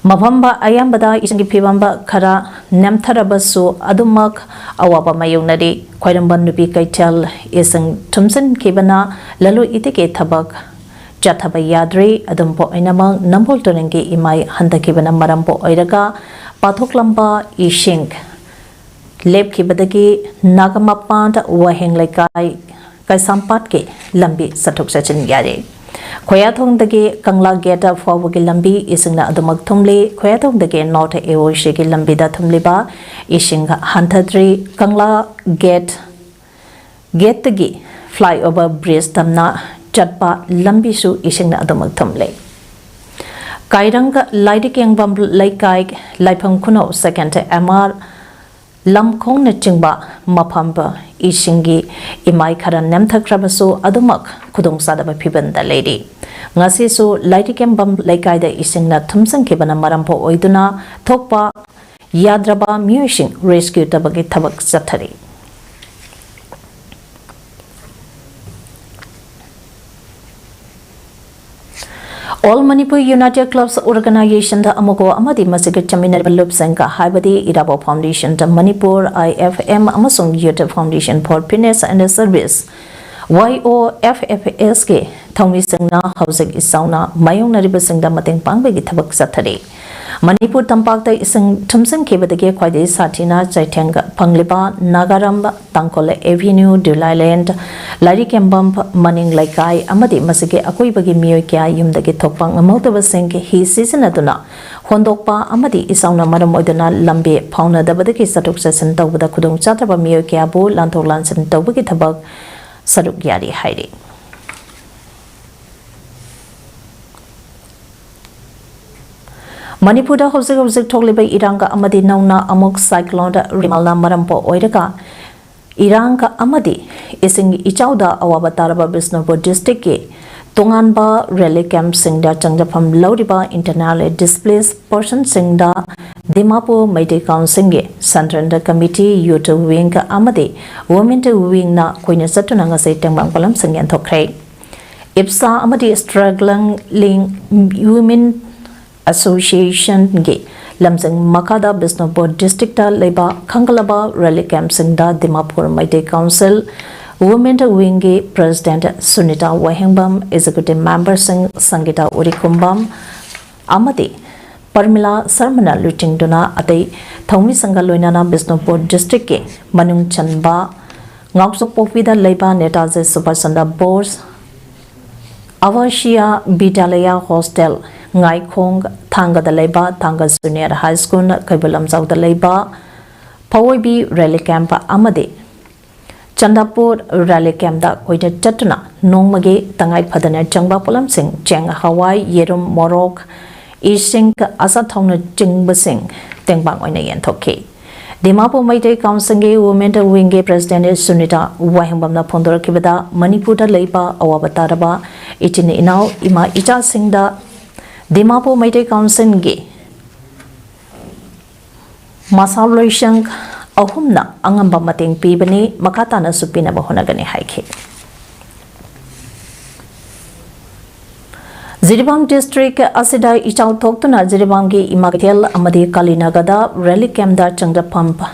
ꯃꯐꯝ ꯑꯌꯥꯝꯕꯗ ꯏꯁꯤꯡꯒꯤ ꯐꯤꯕꯝ ꯈꯔ ꯅꯦꯝꯊꯔꯕꯁꯨ ꯑꯗꯨꯃꯛ ꯑꯋꯥꯕ ꯃꯥꯌꯣꯛꯅꯔꯤ꯫ ꯈ꯭ꯋꯥꯏꯔꯝꯕꯟ ꯅꯨꯄꯤ ꯀꯩꯊꯦꯜ ꯏꯁꯤꯡ ꯊꯨꯝꯖꯤꯟꯈꯤꯕꯅ ꯂꯂꯣꯟ ꯏꯇꯤꯛꯀꯤ ꯊꯕꯛ ꯆꯠꯊꯕ ꯌꯥꯗ꯭ꯔꯤ꯫ ꯑꯗꯨꯝ ꯑꯣꯏꯅꯃꯛ, ꯅꯝꯕꯣꯜ ꯇꯨꯔꯦꯜꯒꯤ ꯏꯃꯥꯏ ꯍꯟꯊꯈꯤꯕꯅ ꯃꯔꯝ ꯑꯣꯏꯔꯒ ꯄꯥꯊꯣꯛꯂꯝꯕ ꯏꯁꯤꯡ ꯂꯦꯞꯈꯤꯕꯗꯒꯤ ꯅꯥꯒꯥꯃꯄꯥꯟ ꯋꯥꯍꯦꯡ ꯂꯩꯀꯥꯏ ꯀꯩꯁꯥꯝꯄꯥꯠꯀꯤ ꯂꯝꯕꯤ ꯆꯠꯊꯣꯛ ꯆꯠꯁꯤꯟ ꯌꯥꯔꯦ꯫ ꯈꯣꯌꯥꯊꯣꯡꯗꯒꯤ ꯀꯪꯂꯥ ꯒꯦꯠ ꯐꯥꯎꯕꯒꯤ ꯂꯝꯕꯤ ꯏꯁꯤꯡꯅ ꯑꯗꯨꯃꯛ ꯊꯨꯝꯂꯤ꯫ ꯈꯣꯌꯥꯊꯣꯡꯗꯒꯤ ꯅꯣꯔꯠ ꯑꯦ ꯑꯣ ꯁꯤꯒꯤ ꯂꯝꯕꯤꯗ ꯊꯨꯝꯂꯤꯕ ꯏꯁꯤꯡ ꯍꯟꯊꯗ꯭ꯔꯤ꯫ ꯀꯪꯂꯥ ꯒꯦꯠ, ꯒꯦꯠꯇꯒꯤ ꯐ꯭ꯂꯥꯏꯑꯣꯚꯔ ꯕ꯭ꯔꯤꯖ ꯇꯝꯅ ꯆꯠꯄ ꯂꯝꯕꯤꯁꯨ ꯏꯁꯤꯡꯅ ꯑꯗꯨꯃꯛ ꯊꯨꯝꯂꯦ꯫ ꯀꯥꯏꯔꯪ ꯂꯥꯏꯔꯤꯛ ꯌꯦꯡꯐꯝ ꯂꯩꯀꯥꯏ, ꯂꯥꯏꯐꯝ ꯈꯨꯅꯧ ꯁꯦꯀꯦꯟ ꯑꯦꯝ ꯑꯥꯔ ꯂꯝꯈꯣꯡꯅꯆꯤꯡꯕ ꯃꯐꯝ ꯏꯁꯤꯡꯒꯤ ꯏꯃꯥꯏ ꯈꯔ ꯅꯦꯝꯊꯈ꯭ꯔꯕꯁꯨ ꯑꯗꯨꯃꯛ ꯈꯨꯗꯣꯡꯆꯥꯗꯕ ꯐꯤꯕꯝꯗ ꯂꯩꯔꯤ꯫ ꯉꯁꯤꯁꯨ ꯂꯥꯏꯔꯤꯛ ꯌꯦꯡꯐꯝ ꯂꯩꯀꯥꯏꯗ ꯏꯁꯤꯡꯅ ꯊꯨꯝꯖꯤꯟꯈꯤꯕꯅ ꯃꯔꯝ ꯑꯣꯏꯗꯨꯅ ꯊꯣꯛꯄ ꯌꯥꯗ꯭ꯔꯕ ꯃꯤꯑꯣꯏꯁꯤꯡ ꯔꯦꯁꯀ꯭ꯌꯨ ꯇꯧꯕꯒꯤ ꯊꯕꯛ ꯆꯠꯊꯔꯤ꯫ All Manipur United Clubs Organization ꯗ ꯑꯃꯨꯀꯣ ꯑꯃꯗꯤ ꯃꯁꯤꯒ ꯆꯠꯃꯤꯟꯅꯔꯤꯕ ꯂꯨꯞꯁꯤꯡꯒ ꯍꯥꯏꯕꯗꯤ Irabo Foundation the Manipur, I F M ꯑꯃꯁꯨꯡ Youth Foundation for Fitness and Service, Y O F F S ꯀꯤ ꯊꯧꯃꯤꯁꯤꯡꯅ ꯍꯧꯖꯤꯛ ꯏꯆꯥꯎꯅ ꯃꯥꯌꯣꯛꯅꯔꯤꯕꯁꯤꯡꯗ ꯃꯇꯦꯡ ꯄꯥꯡꯕꯒꯤ ꯊꯕꯛ ꯆꯠꯊꯔꯤ꯫ ꯃꯅꯤꯄꯨꯔ ꯇꯝꯄꯥꯛꯇ ꯏꯁꯤꯡ ꯊꯨꯝꯖꯤꯟꯈꯤꯕꯗꯒꯤ ꯈ꯭ꯋꯥꯏꯗꯒꯤ ꯁꯥꯊꯤꯅ ꯆꯩꯊꯦꯡ ꯐꯪꯂꯤꯕ ꯅꯥꯒꯥꯔꯝ, ꯇꯥꯡꯈꯨꯜ ꯑꯦꯚꯤꯅ꯭ꯌꯨ, ꯗ꯭ꯌꯨ ꯑꯥꯏꯂꯦꯟꯗ, ꯂꯥꯏꯔꯤꯛ ꯌꯦꯡꯐꯝ ꯃꯅꯤꯡ ꯂꯩꯀꯥꯏ ꯑꯃꯗꯤ ꯃꯁꯤꯒꯤ ꯑꯀꯣꯏꯕꯒꯤ ꯃꯤꯑꯣꯏ ꯀꯌꯥ ꯌꯨꯝꯗꯒꯤ ꯊꯣꯛꯄ ꯉꯝꯍꯧꯗꯕꯁꯤꯡ ꯍꯤ ꯁꯤꯖꯤꯟꯅꯗꯨꯅ ꯍꯣꯟꯗꯣꯛꯄ ꯑꯃꯗꯤ ꯏꯆꯥꯎꯅ ꯃꯔꯝ ꯑꯣꯏꯗꯨꯅ ꯂꯝꯕꯤ ꯐꯥꯎꯅꯗꯕꯗꯒꯤ ꯆꯠꯊꯣꯛ ꯆꯠꯁꯤꯟ ꯇꯧꯕꯗ ꯈꯨꯗꯣꯡꯆꯥꯗ꯭ꯔꯕ ꯃꯤꯑꯣꯏ ꯀꯌꯥꯕꯨ ꯂꯥꯟꯊꯣꯛ ꯂꯥꯟꯁꯤꯟ ꯇꯧꯕꯒꯤ ꯊꯕꯛ ꯁꯔꯨꯛ ꯌꯥꯔꯤ ꯍꯥꯏꯔꯤ꯫ ꯃꯅꯤꯄꯨꯔꯗ ꯍꯧꯖꯤꯛ ꯍꯧꯖꯤꯛ ꯊꯣꯛꯂꯤꯕ ꯏꯔꯥꯡꯒ ꯑꯃꯗꯤ ꯅꯧꯅ ꯑꯃꯨꯛ ꯁꯥꯏꯀ꯭ꯂꯣꯟ ꯔꯤꯃꯥꯜꯅ ꯃꯔꯝ ꯑꯣꯏꯔꯒ ꯏꯔꯥꯡꯒ ꯑꯃꯗꯤ ꯏꯁꯤꯡ ꯏꯆꯥꯎꯗ ꯑꯋꯥꯕ ꯇꯥꯔꯕ ꯕꯤꯁꯅꯨꯄꯨꯔ ꯗꯤꯁꯇ꯭ꯔꯤꯛꯀꯤ ꯇꯣꯉꯥꯟꯕ ꯔꯤꯂꯤꯐ ꯀꯦꯝꯞꯁꯤꯡꯗ ꯆꯪꯖꯐꯝ ꯂꯧꯔꯤꯕ ꯏꯟꯇꯔꯅꯦꯜꯂꯤ ꯗꯤꯁꯄ꯭ꯂꯦꯁ ꯄꯔꯁꯟꯁꯤꯡꯗ ꯗꯤꯃꯥꯄꯨꯔ ꯃꯩꯇꯩ ꯀꯥꯎꯟꯁꯤꯜꯒꯤ ꯁꯦꯟꯇ꯭ꯔꯦꯜ ꯀꯃꯤꯇꯤ, ꯌꯨꯊ ꯋꯤꯡ ꯑꯃꯗꯤ ꯋꯨꯃꯦꯟ ꯋꯤꯡꯅ ꯀꯨꯏꯅ ꯆꯠꯇꯨꯅ ꯉꯁꯤ ꯇꯦꯡꯕꯥꯡ ꯄꯣꯠꯂꯝꯁꯤꯡ ꯌꯦꯟꯊꯣꯛꯈ꯭ꯔꯦ꯫ ꯏꯞꯁꯥ ꯑꯃꯗꯤ ꯁ꯭ꯇ꯭ꯔꯒꯂꯤꯡ ꯋꯨꯃꯦꯟ ꯑꯦꯁꯣꯁꯤꯌꯦꯁꯟꯒꯤ ꯂꯝꯖꯤꯡ ꯃꯈꯥꯗ ꯕꯤꯁꯅꯨꯄꯨꯔ ꯗꯤꯁꯇ꯭ꯔꯤꯛꯇ ꯂꯩꯕ ꯈꯟꯒꯠꯂꯕ ꯔꯤꯂꯤꯐ ꯀꯦꯝꯞꯁꯤꯡꯗ ꯗꯤꯃꯥꯄꯨꯔ ꯃꯩꯇꯩ ꯀꯥꯎꯟꯁꯤꯜ ꯋꯨꯃꯦꯟ ꯋꯤꯡꯒꯤ ꯄ꯭ꯔꯦꯁꯤꯗꯦꯟꯠ ꯁꯨꯅꯤꯇꯥ ꯋꯥꯍꯦꯡꯕꯝ, ꯑꯦꯛꯖꯤꯀ꯭ꯌꯨꯇꯤꯚ ꯃꯦꯝꯕꯔꯁꯤꯡ ꯁꯪꯒꯤꯇꯥ ꯎꯔꯤꯀꯨꯝꯕꯝ ꯑꯃꯗꯤ ꯄꯔꯃꯤꯂꯥ ꯁꯔꯃꯅ ꯂꯨꯆꯤꯡꯗꯨꯅ ꯑꯇꯩ ꯊꯧꯃꯤꯁꯤꯡꯒ ꯂꯣꯏꯅꯅ ꯕꯤꯁꯅꯨꯄꯨꯔ ꯗꯤꯁꯇ꯭ꯔꯤꯛꯀꯤ ꯃꯅꯨꯡ ꯆꯟꯕ ꯉꯥꯎꯆꯣꯛꯄꯣꯛꯄꯤꯗ ꯂꯩꯕ ꯅꯦꯇꯥꯖꯤ ꯁꯨꯚꯥꯁ ꯆꯟꯗ꯭ꯔ ꯕꯣꯁ ꯑꯋꯥꯁꯤꯌꯥ ꯕꯤꯗ꯭ꯌꯥꯂꯌꯥ ꯍꯣꯁꯇꯦꯜ, ꯉꯥꯏꯈꯣꯡ ꯊꯥꯡꯒꯗ ꯂꯩꯕ ꯊꯥꯡꯒ ꯖꯨꯅꯤꯌꯔ ꯍꯥꯏ ꯁ꯭ꯀꯨꯜ, ꯀꯩꯕꯨꯜ ꯂꯝꯖꯥꯎꯗ ꯂꯩꯕ ꯐꯋꯣꯏꯕꯤ ꯔꯤꯂꯤꯐ ꯀꯦꯝꯞ ꯑꯃꯗꯤ ꯆꯟꯗꯥꯄꯨꯔ ꯔꯤꯂꯤꯐ ꯀꯦꯝꯞꯇ ꯀꯣꯏꯆꯠ ꯆꯠꯇꯨꯅ ꯅꯣꯡꯃꯒꯤ ꯇꯉꯥꯏ ꯐꯗꯅ ꯆꯪꯕ ꯄꯣꯠꯂꯝꯁꯤꯡ, ꯆꯦꯡ, ꯍꯋꯥꯏ, ꯌꯦꯔꯨꯝ, ꯃꯣꯔꯣꯛ, ꯏꯁꯤꯡ, ꯑꯆꯥꯊꯥꯎꯅꯆꯤꯡꯕꯁꯤꯡ ꯇꯦꯡꯕꯥꯡ ꯑꯣꯏꯅ ꯌꯦꯟꯊꯣꯛꯈꯤ꯫ ꯗꯤꯃꯥꯄꯨꯔ ꯃꯩꯇꯩ ꯀꯥꯎꯟꯁꯤꯜꯒꯤ ꯋꯨꯃꯦꯟ ꯋꯤꯡꯒꯤ ꯄ꯭ꯔꯦꯁꯤꯗꯦꯟꯠ ꯁꯨꯅꯤꯇꯥ ꯋꯥꯍꯦꯡꯕꯝꯅ ꯐꯣꯡꯗꯣꯔꯛꯈꯤꯕꯗ, ꯃꯅꯤꯄꯨꯔꯗ ꯂꯩꯕ ꯑꯋꯥꯕ ꯇꯥꯔꯕ ꯏꯆꯤꯟ ꯏꯅꯥꯎ, ꯏꯃꯥ ꯏꯆꯥꯁꯤꯡꯗ ꯗꯤꯃꯥꯄꯨꯔ ꯃꯩꯇꯩ ꯀꯥꯎꯟꯁꯤꯜꯒꯤ ꯃꯁꯥ ꯂꯣꯏꯁꯪ ꯑꯍꯨꯝꯅ ꯑꯉꯝꯕ ꯃꯇꯦꯡ ꯄꯤꯕꯅꯤ, ꯃꯈꯥ ꯇꯥꯅꯁꯨ ꯄꯤꯅꯕ ꯍꯣꯠꯅꯒꯅꯤ ꯍꯥꯏꯈꯤ꯫ ꯖꯤꯔꯤꯕꯥꯝ district ꯑꯁꯤꯗ ꯏꯆꯥꯎ ꯊꯣꯛꯇꯨꯅ ꯖꯤꯔꯤꯕꯥꯝꯒꯤ ꯏꯃꯥ ꯀꯩꯊꯦꯜ ꯑꯃꯗꯤ ꯀꯥꯂꯤꯅꯒꯔꯗ relief camp ꯇ ꯆꯪꯖꯐꯝ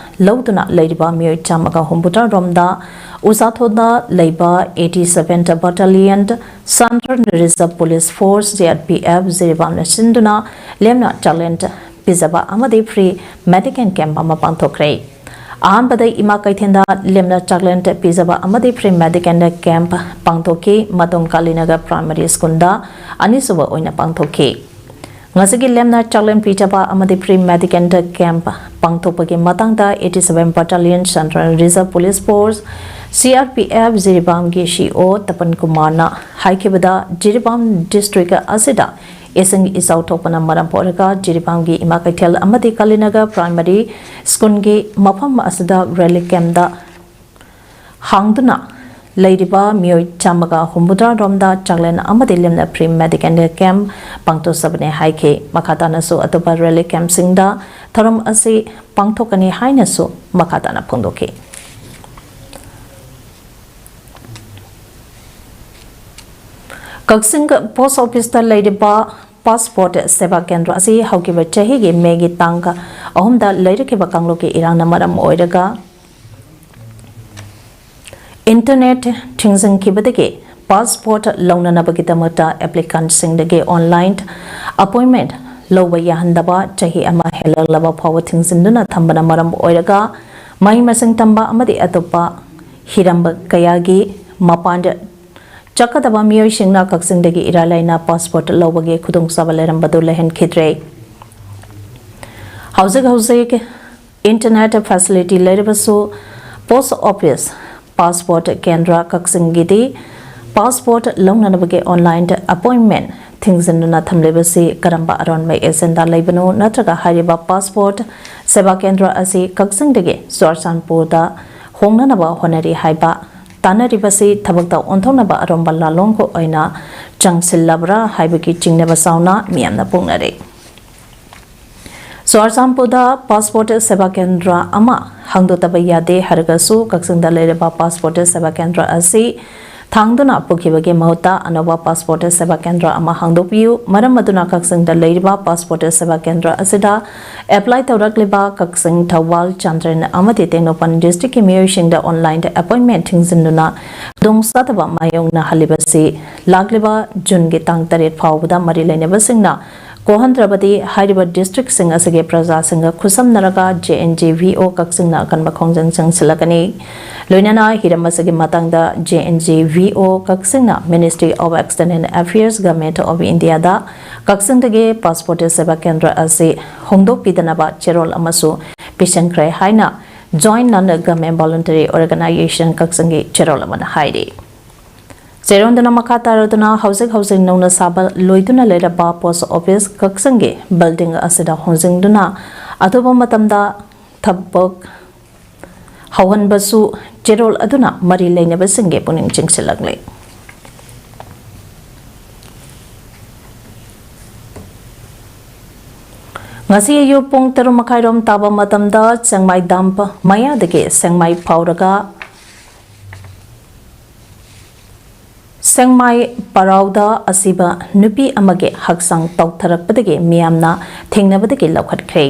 ꯂꯧꯗꯨꯅ ꯂꯩꯔꯤꯕ ꯃꯤꯑꯣꯏ ꯆꯥꯝꯃꯒ ꯍꯨꯝꯐꯨꯇꯔꯥ ꯔꯣꯝꯗ ꯎꯁꯥꯊꯣꯗ ꯂꯩꯕ eighty seventh Battalion Central Reserve Police Force, C R P F, ꯖꯤꯔꯤꯕꯥꯝꯅ ꯁꯤꯟꯗꯨꯅ ꯂꯦꯝꯅ ꯆꯥꯛꯂꯦꯟ ꯄꯤꯖꯕ ꯑꯃꯗꯤ free medical camp ꯑꯃ ꯄꯥꯡꯊꯣꯛꯈ꯭ꯔꯦ꯫ ꯑꯍꯥꯟꯕꯗ ꯏꯃꯥ ꯀꯩꯊꯦꯜꯗ ꯂꯦꯝꯅ ꯆꯥꯛꯂꯦꯟ ꯄꯤꯖꯕ ꯑꯃꯗꯤ free medical camp ꯄꯥꯡꯊꯣꯛꯈꯤ꯫ ꯃꯇꯨꯡ ꯀꯥꯂꯤꯅꯒꯔ Primary School ꯗ ꯑꯅꯤꯁꯨꯕ ꯑꯣꯏꯅ ꯄꯥꯡꯊꯣꯛꯈꯤ꯫ ꯉꯁꯤꯒꯤ ꯂꯦꯝꯅ ꯆꯥꯛꯂꯦꯟ ꯄꯤꯖꯕ ꯑꯃꯗꯤ free medical camp ꯄꯥꯡꯊꯣꯛꯄꯒꯤ ꯃꯇꯥꯡꯗ eighty seven Battalion Central Reserve Police Force, C R P F, ꯖꯤꯔꯤꯕꯥꯝꯒꯤ C O ꯇꯄꯟ ꯀꯨꯃꯥꯔꯅ ꯍꯥꯏꯈꯤꯕꯗ, ꯖꯤꯔꯤꯕꯥꯝ district ꯑꯁꯤꯗ ꯏꯁꯤꯡ ꯏꯆꯥꯎ ꯊꯣꯛꯄꯅ ꯃꯔꯝ ꯑꯣꯏꯔꯒ ꯖꯤꯔꯤꯕꯥꯝꯒꯤ ꯏꯃꯥ ꯀꯩꯊꯦꯜ ꯑꯃꯗꯤ ꯀꯥꯂꯤꯅꯒꯔ Primary School ꯒꯤ ꯃꯐꯝ ꯑꯁꯤꯗ relief camp ꯇ ꯍꯥꯡꯗꯨꯅ ꯂꯩꯔꯤꯕ ꯃꯤꯑꯣꯏ ꯆꯥꯝꯃꯒ ꯍꯨꯝꯐꯨꯇꯔꯥ ꯔꯣꯝꯗ ꯆꯥꯛꯂꯦꯟ ꯑꯃꯗꯤ ꯂꯦꯝꯅ free medical camp ꯄꯥꯡꯊꯣꯛꯆꯕꯅꯤ ꯍꯥꯏꯈꯤ꯫ ꯃꯈꯥ ꯇꯥꯅꯁꯨ ꯑꯇꯣꯞꯄ relief camp ꯁꯤꯡꯗ ꯊꯧꯔꯝ ꯑꯁꯤ ꯄꯥꯡꯊꯣꯛꯀꯅꯤ ꯍꯥꯏꯅꯁꯨ ꯃꯈꯥ ꯇꯥꯅ ꯐꯣꯡꯗꯣꯛꯈꯤ꯫ ꯀꯛꯆꯤꯡ Post Office ꯇ ꯂꯩꯔꯤꯕ Passport ꯁꯦꯕꯥ ꯀꯦꯟꯗ꯭ꯔ ꯑꯁꯤ ꯍꯧꯈꯤꯕ ꯆꯍꯤꯒꯤ May ꯒꯤ ꯇꯥꯡ ꯑꯍꯨꯝꯗ ꯂꯩꯔꯛꯈꯤꯕ ꯀꯥꯡꯂꯨꯞꯀꯤ ꯏꯔꯥꯡꯅ ꯃꯔꯝ ꯑꯣꯏꯔꯒ internet ꯊꯤꯡꯖꯤꯟꯈꯤꯕꯗꯒꯤ passport ꯂꯧꯅꯅꯕꯒꯤꯗꯃꯛꯇ applicant ꯁꯤꯡꯗꯒꯤ online appointment ꯂꯧꯕ ꯌꯥꯍꯟꯗꯕ ꯆꯍꯤ ꯑꯃ ꯍꯦꯜꯂꯛꯂꯕ ꯐꯥꯎꯕ ꯊꯤꯡꯖꯤꯟꯗꯨꯅ ꯊꯝꯕꯅ ꯃꯔꯝ ꯑꯣꯏꯔꯒ ꯃꯍꯩ ꯃꯁꯤꯡ ꯇꯝꯕ ꯑꯃꯗꯤ ꯑꯇꯣꯞꯄ ꯍꯤꯔꯝ ꯀꯌꯥꯒꯤ ꯃꯄꯥꯟꯗ ꯆꯠꯀꯗꯕ ꯃꯤꯑꯣꯏꯁꯤꯡꯅ ꯀꯛꯆꯤꯡꯗꯒꯤ ꯏꯔꯥꯏ ꯂꯥꯏꯅ passport ꯂꯧꯕꯒꯤ ꯈꯨꯗꯣꯡꯆꯥꯕ ꯂꯩꯔꯝꯕꯗꯨ ꯂꯩꯍꯟꯈꯤꯗ꯭ꯔꯦ꯫ ꯍꯧꯖꯤꯛ ꯍꯧꯖꯤꯛ internet facility ꯂꯩꯔꯕꯁꯨ Post Office Passport ꯀꯦꯟꯗ꯭ꯔ ꯀꯛꯆꯤꯡꯒꯤꯗꯤ passport ꯂꯧꯅꯅꯕꯒꯤ online appointment ꯊꯤꯡꯖꯤꯟꯗꯨꯅ ꯊꯝꯂꯤꯕꯁꯤ ꯀꯔꯝꯕ ꯑꯔꯣꯟꯕ agenda ꯂꯩꯕꯅꯣ, ꯅꯠꯇ꯭ꯔꯒ ꯍꯥꯏꯔꯤꯕ passport ꯁꯦꯕꯥ ꯀꯦꯟꯗ꯭ꯔ ꯑꯁꯤ ꯀꯛꯆꯤꯡꯗꯒꯤ ꯆꯨꯔꯆꯥꯟꯄꯨꯔꯗ ꯍꯣꯡꯅꯅꯕ ꯍꯣꯠꯅꯔꯤ ꯍꯥꯏꯕ ꯇꯥꯟꯅꯔꯤꯕꯁꯤ ꯊꯕꯛꯇ ꯑꯣꯟꯊꯣꯛꯅꯕ ꯑꯔꯣꯝꯕ ꯂꯥꯂꯣꯡꯒ ꯑꯣꯏꯅ ꯆꯪꯁꯤꯜꯂꯕ꯭ꯔꯥ ꯍꯥꯏꯕꯒꯤ ꯆꯤꯡꯅꯕ ꯆꯥꯎꯅ ꯃꯤꯌꯥꯝꯅ ꯐꯣꯡꯅꯔꯤ꯫ ꯆꯨꯔꯆꯥꯟꯄꯨꯔꯗ passport ꯁꯦꯕꯥ ꯀꯦꯟꯗ꯭ꯔ ꯑꯃ ꯍꯥꯡꯗꯣꯛꯇꯕ ꯌꯥꯗꯦ ꯍꯥꯏꯔꯒꯁꯨ, ꯀꯛꯆꯤꯡꯗ ꯂꯩꯔꯤꯕ passport ꯁꯦꯕꯥ ꯀꯦꯟꯗ꯭ꯔ ꯑꯁꯤ ꯊꯥꯡꯗꯨꯅ ꯄꯨꯈꯤꯕꯒꯤ ꯃꯍꯨꯠꯇ ꯑꯅꯧꯕ ꯄꯥꯁꯄꯣꯔꯠ ꯁꯦꯕꯥ ꯀꯦꯟꯗ꯭ꯔ ꯑꯃ ꯍꯥꯡꯗꯣꯛꯄꯤꯌꯨ꯫ ꯃꯔꯝ ꯑꯗꯨꯅ ꯀꯛꯆꯤꯡꯗ ꯂꯩꯔꯤꯕ ꯄꯥꯁꯄꯣꯔꯠ ꯁꯦꯕꯥ ꯀꯦꯟꯗ꯭ꯔ ꯑꯁꯤꯗ ꯑꯦꯄ꯭ꯂꯥꯏ ꯇꯧꯔꯛꯂꯤꯕ ꯀꯛꯆꯤꯡ, ꯊꯧꯕꯥꯜ, ꯆꯥꯟꯗꯦꯜ ꯑꯃꯗꯤ ꯇꯦꯡꯅꯧꯄꯜ ꯗꯤꯁꯇ꯭ꯔꯤꯛꯀꯤ ꯃꯤꯑꯣꯏꯁꯤꯡꯗ ꯑꯣꯟꯂꯥꯏꯟꯗ ꯑꯦꯄꯣꯏꯟꯃꯦꯟꯠ ꯊꯤꯡꯖꯤꯟꯗꯨꯅ ꯈꯨꯗꯣꯡꯆꯥꯗꯕ ꯃꯥꯌꯣꯛꯅꯍꯜꯂꯤꯕꯁꯤ ꯂꯥꯛꯂꯤꯕ ꯖꯨꯟꯒꯤ ꯇꯥꯡ ꯇꯔꯦꯠ ꯐꯥꯎꯕꯗ ꯃꯔꯤ ꯂꯩꯅꯕꯁꯤꯡꯅ ꯀꯣꯍꯟꯗ꯭ꯔꯕꯗꯤ ꯍꯥꯏꯔꯤꯕ ꯗꯤꯁꯇ꯭ꯔꯤꯛꯁꯤꯡ ꯑꯁꯤꯒꯤ ꯄ꯭ꯔꯖꯥꯁꯤꯡꯒ ꯈꯨꯠꯁꯝꯅꯔꯒ J and J V O ꯀꯛꯆꯤꯡꯅ ꯑꯀꯟꯕ ꯈꯣꯡꯖꯪ ꯆꯪꯁꯤꯜꯂꯛꯀꯅꯤ꯫ ꯂꯣꯏꯅꯅ ꯍꯤꯔꯝ ꯑꯁꯤꯒꯤ ꯃꯇꯥꯡꯗ J and J V O ꯀꯛꯆꯤꯡꯅ Ministry of External Affairs, Government of India ꯗ ꯀꯛꯆꯤꯡꯗꯒꯤ ꯄꯥꯁꯄꯣꯔꯠ ꯁꯦꯕꯥ ꯀꯦꯟꯗ꯭ꯔ ꯑꯁꯤ ꯍꯣꯡꯗꯣꯛꯄꯤꯗꯅꯕ ꯆꯦꯔꯣꯜ ꯑꯃꯁꯨ ꯄꯤꯁꯤꯟꯈ꯭ꯔꯦ ꯍꯥꯏꯅ Joint Non Government Voluntary Organization ꯀꯛꯆꯤꯡꯒꯤ ꯆꯦꯔꯣꯜ ꯑꯃꯅ ꯍꯥꯏꯔꯤ꯫ ꯆꯦꯔꯣꯜꯗꯨꯅ ꯃꯈꯥ ꯇꯥꯔꯗꯨꯅ ꯍꯧꯖꯤꯛ ꯍꯧꯖꯤꯛ ꯅꯧꯅ ꯁꯥꯕ ꯂꯣꯏꯗꯨꯅ ꯂꯩꯔꯕ ꯄꯣꯁ ꯑꯣꯐꯤꯁ ꯀꯛꯆꯤꯡꯒꯤ ꯕꯤꯜꯗꯤꯡ ꯑꯁꯤꯗ ꯍꯣꯡꯖꯤꯟꯗꯨꯅ ꯑꯊꯨꯕ ꯃꯇꯝꯗ ꯊꯕꯛ ꯍꯧꯍꯟꯕꯁꯨ ꯆꯦꯔꯣꯜ ꯑꯗꯨꯅ ꯃꯔꯤ ꯂꯩꯅꯕꯁꯤꯡꯒꯤ ꯄꯨꯛꯅꯤꯡ ꯆꯤꯡꯁꯤꯜꯂꯛꯂꯤ꯫ ꯉꯁꯤ ꯑꯌꯨꯛ ꯄꯨꯡ ꯇꯔꯨꯛ ꯃꯈꯥꯏꯔꯣꯝ ꯇꯥꯕ ꯃꯇꯝꯗ ꯆꯦꯡꯃꯥꯏ ꯗꯥꯝ ꯃꯌꯥꯗꯒꯤ ꯁꯦꯡꯃꯥꯏ ꯐꯥꯎꯔꯒ ꯁꯦꯡꯃꯥꯏ ꯄꯔꯥꯎꯗ ꯑꯁꯤꯕ ꯅꯨꯄꯤ ꯑꯃꯒꯤ ꯍꯛꯆꯥꯡ ꯇꯥꯎꯊꯔꯛꯄꯗꯒꯤ ꯃꯤꯌꯥꯝꯅ ꯊꯦꯡꯅꯕꯗꯒꯤ ꯂꯧꯈꯠꯈ꯭ꯔꯦ꯫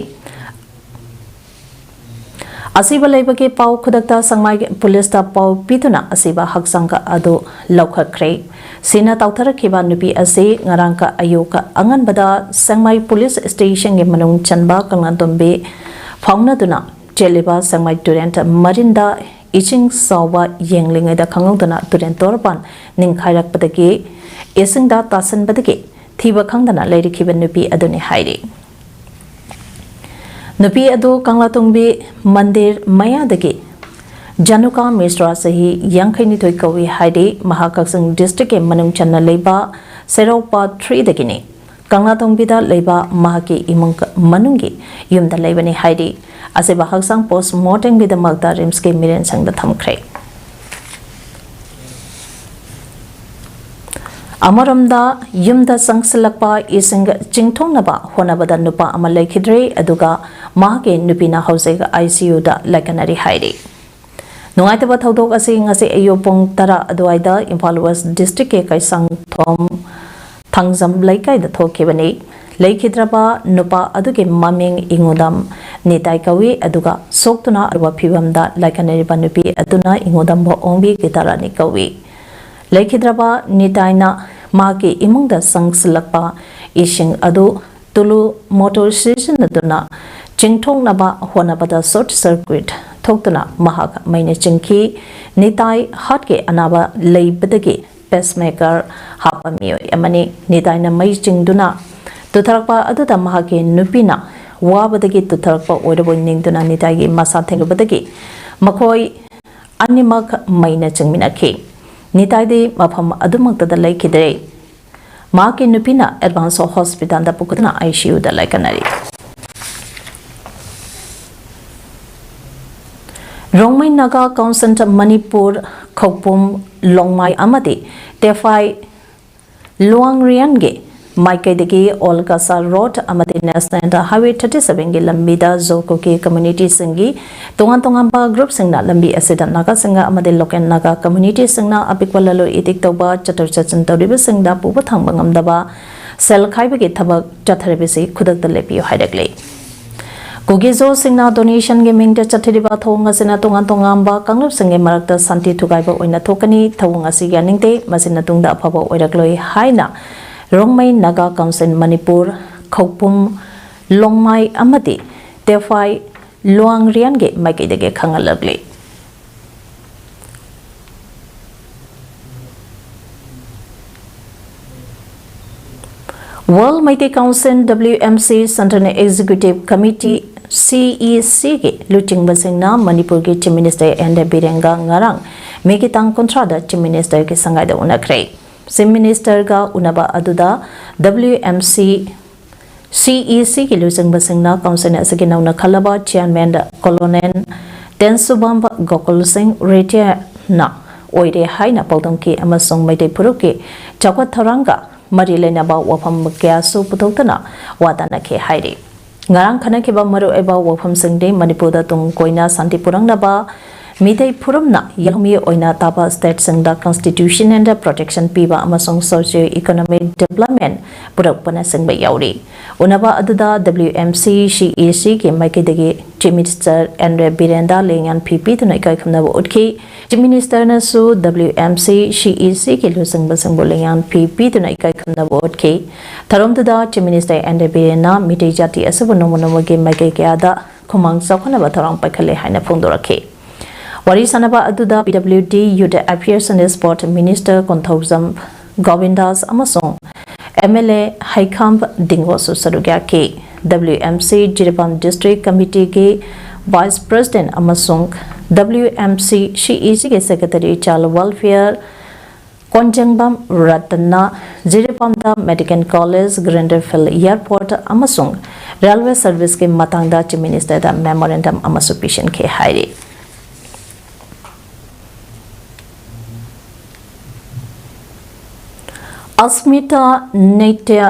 ꯑꯁꯤꯕ ꯂꯩꯕꯒꯤ ꯄꯥꯎ ꯈꯨꯗꯛꯇ ꯁꯦꯡꯃꯥꯏ ꯄꯨꯂꯤꯁꯇ ꯄꯥꯎ ꯄꯤꯗꯨꯅ ꯑꯁꯤꯕ ꯍꯛꯆꯥꯡ ꯑꯗꯨ ꯂꯧꯈꯠꯈ꯭ꯔꯦ꯫ ꯁꯤꯅ ꯇꯥꯎꯊꯔꯛꯈꯤꯕ ꯅꯨꯄꯤ ꯑꯁꯤ ꯉꯔꯥꯡꯒ ꯑꯌꯨꯛꯀ ꯑꯉꯟꯕꯗ ꯁꯦꯡꯃꯥꯏ ꯄꯨꯂꯤꯁ ꯁ꯭ꯇꯦꯁꯟꯒꯤ ꯃꯅꯨꯡ ꯆꯟꯕ ꯀꯪꯂꯥꯇꯣꯝꯕꯤ ꯐꯥꯎꯅꯗꯨꯅ ꯆꯦꯜꯂꯤꯕ ꯁꯦꯡꯃꯥꯏ ꯇꯨꯔꯦꯟ ꯃꯔꯤꯟꯗ ꯏꯁꯤꯡ ꯆꯥꯎꯕ ꯌꯦꯡꯂꯤꯉꯩꯗ ꯈꯪꯍꯧꯗꯅ ꯇꯨꯔꯦꯟ ꯇꯣꯔꯕꯥꯟ ꯅꯤꯡꯈꯥꯏꯔꯛꯄꯗꯒꯤ ꯏꯁꯤꯡꯗ ꯇꯥꯁꯤꯟꯕꯗꯒꯤ ꯊꯤꯕ ꯈꯪꯗꯅ ꯂꯩꯔꯤꯈꯤꯕ ꯅꯨꯄꯤ ꯑꯗꯨꯅꯤ ꯍꯥꯏꯔꯤ꯫ ꯅꯨꯄꯤ ꯑꯗꯨ ꯀꯪꯂꯥꯇꯣꯡꯕꯤ ꯃꯟꯗꯤꯔ ꯃꯌꯥꯗꯒꯤ ꯖꯥꯅꯨꯀꯥ ꯃꯤꯁ꯭ꯔꯥ, ꯆꯍꯤ ꯌꯥꯡꯈꯩꯅꯤꯊꯣꯏ ꯀꯧꯏ ꯍꯥꯏꯔꯤ꯫ ꯃꯍꯥꯛ ꯀꯛꯆꯤꯡ ꯗꯤꯁꯇ꯭ꯔꯤꯛꯀꯤ ꯃꯅꯨꯡ ꯆꯟꯅ ꯂꯩꯕ ꯁꯦꯔꯧ ꯄꯥꯔꯠ ꯊ꯭ꯔꯤꯗꯒꯤꯅꯤ꯫ ꯀꯪꯂꯥꯇꯣꯡꯕꯤꯗ ꯂꯩꯕ ꯃꯍꯥꯛꯀꯤ ꯏꯃꯨꯡ ꯃꯅꯨꯡꯒꯤ ꯌꯨꯝꯗ ꯂꯩꯕꯅꯤ ꯍꯥꯏꯔꯤ꯫ ꯑꯁꯤꯕ ꯍꯛꯆꯥꯡ ꯄꯣꯁ ꯃꯣꯔꯇꯦꯝꯒꯤꯗꯃꯛꯇ ꯔꯤꯝꯁꯀꯤ ꯃꯤꯔꯦꯟꯁꯪꯗ ꯊꯝꯈ꯭ꯔꯦ꯫ ꯑꯃꯔꯣꯝꯗ, ꯌꯨꯝꯗ ꯆꯪꯁꯤꯜꯂꯛꯄ ꯏꯁꯤꯡ ꯆꯤꯡꯊꯣꯛꯅꯕ ꯍꯣꯠꯅꯕꯗ ꯅꯨꯄꯥ ꯑꯃ ꯂꯩꯈꯤꯗ꯭ꯔꯦ, ꯑꯗꯨꯒ ꯃꯍꯥꯛꯀꯤ ꯅꯨꯄꯤꯅ ꯍꯧꯖꯤꯛ ꯑꯥꯏ ꯁꯤ ꯌꯨꯗ ꯂꯥꯏꯀꯠꯅꯔꯤ ꯍꯥꯏꯔꯤ꯫ ꯅꯨꯡꯉꯥꯏꯇꯕ ꯊꯧꯗꯣꯛ ꯑꯁꯤ ꯉꯁꯤ ꯑꯌꯨꯛ ꯄꯨꯡ ꯇꯔꯥ ꯑꯗꯨꯋꯥꯏꯗ ꯏꯝꯐꯥꯜ ꯋꯦꯁ ꯗꯤꯁꯇ꯭ꯔꯤꯛꯀꯤ ꯀꯩꯁꯥꯡꯊꯣꯝ ꯊꯥꯡꯖꯝ ꯂꯩꯀꯥꯏꯗ ꯊꯣꯛꯈꯤꯕꯅꯤ꯫ ꯂꯩꯈꯤꯗ꯭ꯔꯕ ꯅꯨꯄꯥ ꯑꯗꯨꯒꯤ ꯃꯃꯤꯡ ꯏꯉꯨꯗꯝ ꯅꯤꯇꯥꯏ ꯀꯧꯏ, ꯑꯗꯨꯒ ꯁꯣꯛꯇꯨꯅ ꯑꯔꯨꯕ ꯐꯤꯕꯝꯗ ꯂꯥꯏꯀꯠꯅꯔꯤꯕ ꯅꯨꯄꯤ ꯑꯗꯨꯅ ꯏꯉꯨꯗꯝ ꯑꯣꯡꯕꯤ ꯒꯤꯇꯥꯔꯥꯅꯤ ꯀꯧꯏ꯫ ꯂꯩꯈꯤꯗ꯭ꯔꯕ ꯅꯤꯇꯥꯏꯅ ꯃꯍꯥꯛꯀꯤ ꯏꯃꯨꯡꯗ ꯆꯪꯁꯤꯜꯂꯛꯄ ꯏꯁꯤꯡ ꯑꯗꯨ ꯇꯨꯂꯨ ꯃꯣꯇꯣꯔ ꯁꯤꯖꯤꯟꯅꯗꯨꯅ ꯆꯤꯡꯊꯣꯛꯅꯕ ꯍꯣꯠꯅꯕꯗ ꯁꯣꯔꯠ ꯁꯔꯀ꯭ꯌꯨꯠ ꯊꯣꯛꯇꯨꯅ ꯃꯍꯥꯛ ꯃꯩꯅ ꯆꯤꯡꯈꯤ꯫ ꯅꯤꯇꯥꯏ ꯍꯥꯔꯠꯀꯤ ꯑꯅꯥꯕ ꯂꯩꯕꯗꯒꯤ ꯄꯦꯁꯃꯦꯀꯔ ꯍꯥꯞꯄ ꯃꯤꯑꯣꯏ ꯑꯃꯅꯤ꯫ ꯅꯤꯇꯥꯏꯅ ꯃꯩ ꯆꯤꯡꯗꯨꯅ ꯇꯨꯊꯔꯛꯄ ꯑꯗꯨꯗ ꯃꯍꯥꯛꯀꯤ ꯅꯨꯄꯤꯅ ꯋꯥꯕꯗꯒꯤ ꯇꯨꯊꯔꯛꯄ ꯑꯣꯏꯔꯕꯣꯏ ꯅꯤꯡꯗꯨꯅ ꯅꯤꯇꯥꯏꯒꯤ ꯃꯁꯥ ꯊꯦꯡꯂꯨꯕꯗꯒꯤ ꯃꯈꯣꯏ ꯑꯅꯤꯃꯛ ꯃꯩꯅ ꯆꯤꯡꯃꯤꯟꯅꯈꯤ꯫ ꯅꯤꯇꯥꯏꯗꯤ ꯃꯐꯝ ꯑꯗꯨꯃꯛꯇꯗ ꯂꯩꯈꯤꯗ꯭ꯔꯦ꯫ ꯃꯍꯥꯛꯀꯤ ꯅꯨꯄꯤꯅ ꯑꯦꯗꯚꯥꯟꯁ ꯍꯣꯁꯄꯤꯇꯥꯜꯗ ꯄꯨꯈꯠꯇꯨꯅ ꯑꯥꯏ ꯁꯤ ꯌꯨꯗ ꯂꯥꯏꯀꯠꯅꯔꯤ꯫ ꯔꯣꯡꯃꯩ ꯅꯥꯒꯥ ꯀꯥꯎꯟꯁꯤꯜ ꯃꯅꯤꯄꯨꯔ, ꯈꯧꯄꯨꯝ, ꯂꯣꯡꯃꯥꯏ ꯑꯃꯗꯤ ꯇꯦꯐꯥꯏ ꯂꯨꯋꯥꯡꯔꯤꯌꯥꯟꯒꯤ ꯃꯥꯏꯀꯩꯗꯒꯤ ꯑꯣꯜ ꯀꯁꯥꯔ ꯔꯣꯗ ꯑꯃꯗꯤ ꯅꯦꯁꯅꯦꯜ ꯍꯥꯏꯋꯦ ꯊꯥꯔꯇꯤ ꯁꯚꯦꯟꯒꯤ ꯂꯝꯕꯤꯗ ꯖꯣ ꯀꯨꯀꯤ ꯀꯝꯃ꯭ꯌꯨꯅꯤꯇꯤꯁꯤꯡꯒꯤ ꯇꯣꯉꯥꯟ ꯇꯣꯉꯥꯟꯕ ꯒ꯭ꯔꯨꯞꯁꯤꯡꯅ ꯂꯝꯕꯤ ꯑꯁꯤꯗ ꯅꯥꯒꯥꯁꯤꯡꯒ ꯑꯃꯗꯤ ꯂꯣꯀꯦꯜ ꯅꯥꯒꯥ ꯀꯝꯃ꯭ꯌꯨꯅꯤꯇꯤꯁꯤꯡꯅ ꯑꯄꯤꯛꯄ ꯂꯂꯣꯟ ꯏꯇꯤꯛ ꯇꯧꯕ, ꯆꯠꯊꯣꯛ ꯆꯠꯁꯤꯟ ꯇꯧꯔꯤꯕꯁꯤꯡꯗ ꯄꯨꯕ ꯊꯥꯡꯕ ꯉꯝꯗꯕ ꯁꯦꯜ ꯈꯥꯏꯕꯒꯤ ꯊꯕꯛ ꯆꯠꯊꯔꯤꯕꯁꯤ ꯈꯨꯗꯛꯇ ꯂꯦꯞꯄꯤꯌꯨ ꯍꯥꯏꯔꯛꯂꯤ꯫ ꯀꯨꯀꯤꯖꯣꯁꯤꯡꯅ ꯗꯣꯅꯦꯁꯟꯒꯤ ꯃꯤꯡꯗ ꯆꯠꯊꯔꯤꯕ ꯊꯧꯑꯣꯡ ꯑꯁꯤꯅ ꯇꯣꯉꯥꯟ ꯇꯣꯉꯥꯟꯕ ꯀꯥꯡꯂꯨꯞꯁꯤꯡꯒꯤ ꯃꯔꯛꯇ ꯁꯥꯟꯇꯤ ꯊꯨꯒꯥꯏꯕ ꯑꯣꯏꯅ ꯊꯣꯛꯀꯅꯤ꯫ ꯊꯧꯑꯣꯡ ꯑꯁꯤ ꯌꯥꯅꯤꯡꯗꯦ, ꯃꯁꯤꯅ ꯇꯨꯡꯗ ꯑꯐꯕ ꯑꯣꯏꯔꯛꯂꯣꯏ ꯍꯥꯏꯅ ꯔꯣꯡꯃꯩ ꯅꯥꯒꯥ ꯀꯥꯎꯟꯁꯤꯜ ꯃꯅꯤꯄꯨꯔ, ꯈꯧꯄꯨꯝ, ꯂꯣꯡꯃꯥꯏ ꯑꯃꯗꯤ ꯇꯦꯐꯥꯏ ꯂꯨꯋꯥꯡꯔꯤꯌꯥꯟꯒꯤ ꯃꯥꯏꯀꯩꯗꯒꯤ ꯈꯪꯍꯜꯂꯛꯂꯤ꯫ World Meitei Council, W M C, Central Executive Committee, C E C, ꯒꯤ ꯂꯨꯆꯤꯡꯕꯁꯤꯡꯅ ꯃꯅꯤꯄꯨꯔꯒꯤ Chief Minister ꯑꯦꯟ ꯕꯤꯔꯦꯟꯒ ꯉꯔꯥꯡ ꯃꯦꯒꯤ ꯇꯥꯡ ꯀꯨꯟꯊ꯭ꯔꯥꯗ Chief Ministerꯒꯤ ꯁꯪꯒꯥꯏꯗ ꯎꯅꯈ꯭ꯔꯦ꯫ Chief Ministerꯒ ꯎꯅꯕ ꯑꯗꯨꯗ W M C, C E C ꯒꯤ ꯂꯨꯆꯤꯡꯕꯁꯤꯡꯅ ꯀꯥꯎꯟꯁꯤꯜ ꯑꯁꯤꯒꯤ ꯅꯧꯅ ꯈꯜꯂꯕ ꯆꯤꯌꯔꯃꯦꯟ ꯀꯣꯂꯣꯅꯦꯜ ꯇꯦꯟꯁꯨꯕꯥꯝꯕ ꯒꯣꯀꯨꯜ ꯁꯤꯡ ꯔꯤꯇꯤꯌꯥꯅ ꯑꯣꯏꯔꯦ ꯍꯥꯏꯅ ꯄꯥꯎꯗꯝꯈꯤ ꯑꯃꯁꯨꯡ ꯃꯩꯇꯩ ꯐꯨꯔꯨꯞꯀꯤ ꯆꯥꯎꯈꯠ ꯊꯧꯔꯥꯡꯒ ꯃꯔꯤ ꯂꯩꯅꯕ ꯋꯥꯐꯝ ꯀꯌꯥꯁꯨ ꯄꯨꯊꯣꯛꯇꯨꯅ ꯋꯥ ꯇꯥꯅꯈꯤ ꯍꯥꯏꯔꯤ꯫ ꯉꯔꯥꯡ ꯈꯟꯅꯈꯤꯕ ꯃꯔꯨꯑꯣꯏꯕ ꯋꯥꯐꯝꯁꯤꯡꯗꯤ ꯃꯅꯤꯄꯨꯔꯗ ꯇꯨꯡ ꯀꯣꯏꯅ ꯁꯥꯟꯇꯤ ꯄꯨꯔꯛꯅꯕ ꯃꯤꯇꯩ ꯐꯨꯔꯨꯞꯅ ꯌꯦꯜꯍꯧꯃꯤ ꯑꯣꯏꯅ ꯇꯥꯕ ꯁ꯭ꯇꯦꯠꯁꯤꯡꯗ ꯀꯟꯁꯇꯤꯇ꯭ꯌꯨꯁꯅꯦꯜꯗ ꯄ꯭ꯔꯣꯇꯦꯛꯁꯟ ꯄꯤꯕ ꯑꯃꯁꯨꯡ ꯁꯣꯁꯤꯌꯣ ꯏꯀꯣꯅꯣꯃꯤꯛ ꯗꯤꯕ꯭ꯂꯞꯃꯦꯟ ꯄꯨꯔꯛꯄꯅꯆꯤꯡꯕ ꯌꯥꯎꯔꯤ꯫ ꯎꯅꯕ ꯑꯗꯨꯗ W M C C E C ꯒꯤ ꯃꯥꯏꯀꯩꯗꯒꯤ Chief Minister N. Biren ꯗ ꯂꯦꯡꯌꯥꯟ ꯐꯤ ꯄꯤꯗꯨꯅ ꯏꯀꯥꯏ ꯈꯨꯝꯅꯕ ꯎꯠꯈꯤ꯫ Chief Minister ꯅꯁꯨ W M C C E C ꯒꯤ ꯂꯨꯆꯤꯡꯕꯁꯤꯡꯕꯨ ꯂꯦꯡꯌꯥꯟ ꯐꯤ ꯄꯤꯗꯨꯅ ꯏꯀꯥꯏ ꯈꯨꯝꯅꯕ ꯎꯠꯈꯤ꯫ ꯊꯧꯔꯝꯗꯨꯗ Chief Minister N. Biren ꯅ ꯃꯤꯇꯩ ꯖꯥꯇꯤ ꯑꯁꯤꯕꯨ ꯅꯣꯡꯃ ꯅꯣꯡꯃꯒꯤ ꯃꯥꯏꯀꯩ ꯀꯌꯥꯗ ꯈꯨꯃꯥꯡ ꯆꯥꯎꯈꯠꯅꯕ ꯊꯧꯔꯥꯡ ꯄꯥꯏꯈꯠꯂꯦ ꯍꯥꯏꯅ ꯐꯣꯡꯗꯣꯔꯛꯈꯤ꯫ ꯋꯥꯔꯤ ꯁꯥꯅꯕ ꯑꯗꯨꯗ P W D, Youth Affairs and Sport Minister Konthoujam ꯒꯣꯕꯤꯟꯗꯥꯁ ꯑꯃꯁꯨꯡ M L A ꯍꯩꯈꯥꯝ ꯗꯤꯡꯒꯣꯁꯨ ꯁꯔꯨꯛ ꯌꯥꯈꯤ꯫ W M C Jiribam District Committee ꯒꯤ Vice President ꯑꯃꯁꯨꯡ W M C C E C ꯒꯤ Secretary Child Welfare ꯀꯣꯟꯖꯦꯡꯕꯝ ꯔꯇꯟꯅ ꯖꯤꯔꯤꯕꯥꯝꯗ Medical College, Grenfell Airport ꯑꯃꯁꯨꯡ Railway Service ꯀꯤ ꯃꯇꯥꯡꯗ Chief Minister ꯗ memorandum ꯑꯃꯁꯨ ꯄꯤꯁꯤꯟꯈꯤ ꯍꯥꯏꯔꯤ꯫ ꯑꯁꯃꯤꯇꯥ ꯅꯥꯇ꯭ꯌ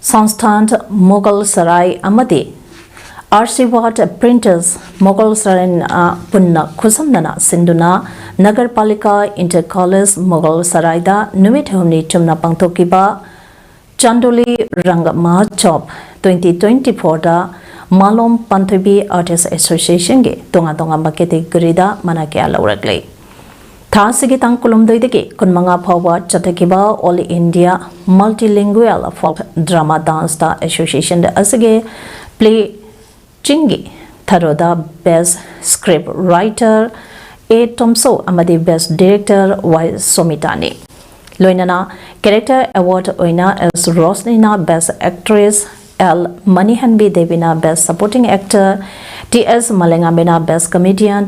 ꯁꯪꯁꯊꯥꯟ ꯃꯨꯒꯜ ꯁꯔꯥꯏ ꯑꯃꯗꯤ ꯑꯥꯔꯁꯤꯕꯥꯗ ꯄ꯭ꯔꯤꯟꯇꯔꯁ ꯃꯨꯒꯜ ꯁꯔꯥꯏꯅ ꯄꯨꯟꯅ ꯈꯨꯠꯁꯝꯅꯅ ꯁꯤꯟꯗꯨꯅ ꯅꯒꯔ ꯄꯥꯂꯤꯀꯥ ꯏꯟꯇꯔ ꯀꯣꯂꯦꯖ ꯃꯨꯒꯜ ꯁꯔꯥꯏꯗ ꯅꯨꯃꯤꯠ ꯍꯨꯝꯅꯤ ꯆꯨꯝꯅ ꯄꯥꯡꯊꯣꯛꯈꯤꯕ ꯆꯥꯟꯗꯣꯂꯤ ꯔꯪꯒ ꯃꯍꯣꯠꯁꯣꯕ twenty twenty-four ꯗ ꯃꯥꯂꯣꯝ ꯄꯥꯟꯊꯣꯏꯕꯤ Artist Association ꯒꯤ ꯇꯣꯉꯥꯟ ꯇꯣꯉꯥꯟꯕ category ꯗ ꯃꯅꯥ ꯀꯌꯥ ꯂꯧꯔꯛꯂꯤ꯫ ꯊꯥ ꯑꯁꯤꯒꯤ ꯇꯥꯡ ꯀꯨꯟꯍꯨꯝꯗꯣꯏꯗꯒꯤ ꯀꯨꯟꯃꯉꯥ ꯐꯥꯎꯕ ꯆꯠꯊꯈꯤꯕ All India Multilingual Folk Drama Dance Association ꯑꯁꯤꯒꯤ play ꯆꯤꯡꯒꯤ ꯊꯔꯣꯗ Best Script Writer A. ꯇꯣꯝꯁꯣ ꯑꯃꯗꯤ Best Director Y. ꯁꯣꯃꯤꯇꯥꯅꯤ꯫ ꯂꯣꯏꯅꯅ character award ꯑꯣꯏꯅ S. ꯔꯣꯁꯅꯤꯅ Best Actress, L. ꯃꯅꯤꯍꯟꯕꯤ ꯗꯦꯕꯤꯅ Best Supporting Actor, T. S. ꯃꯂꯦꯉꯥꯝꯕꯤꯅ Best Comedian,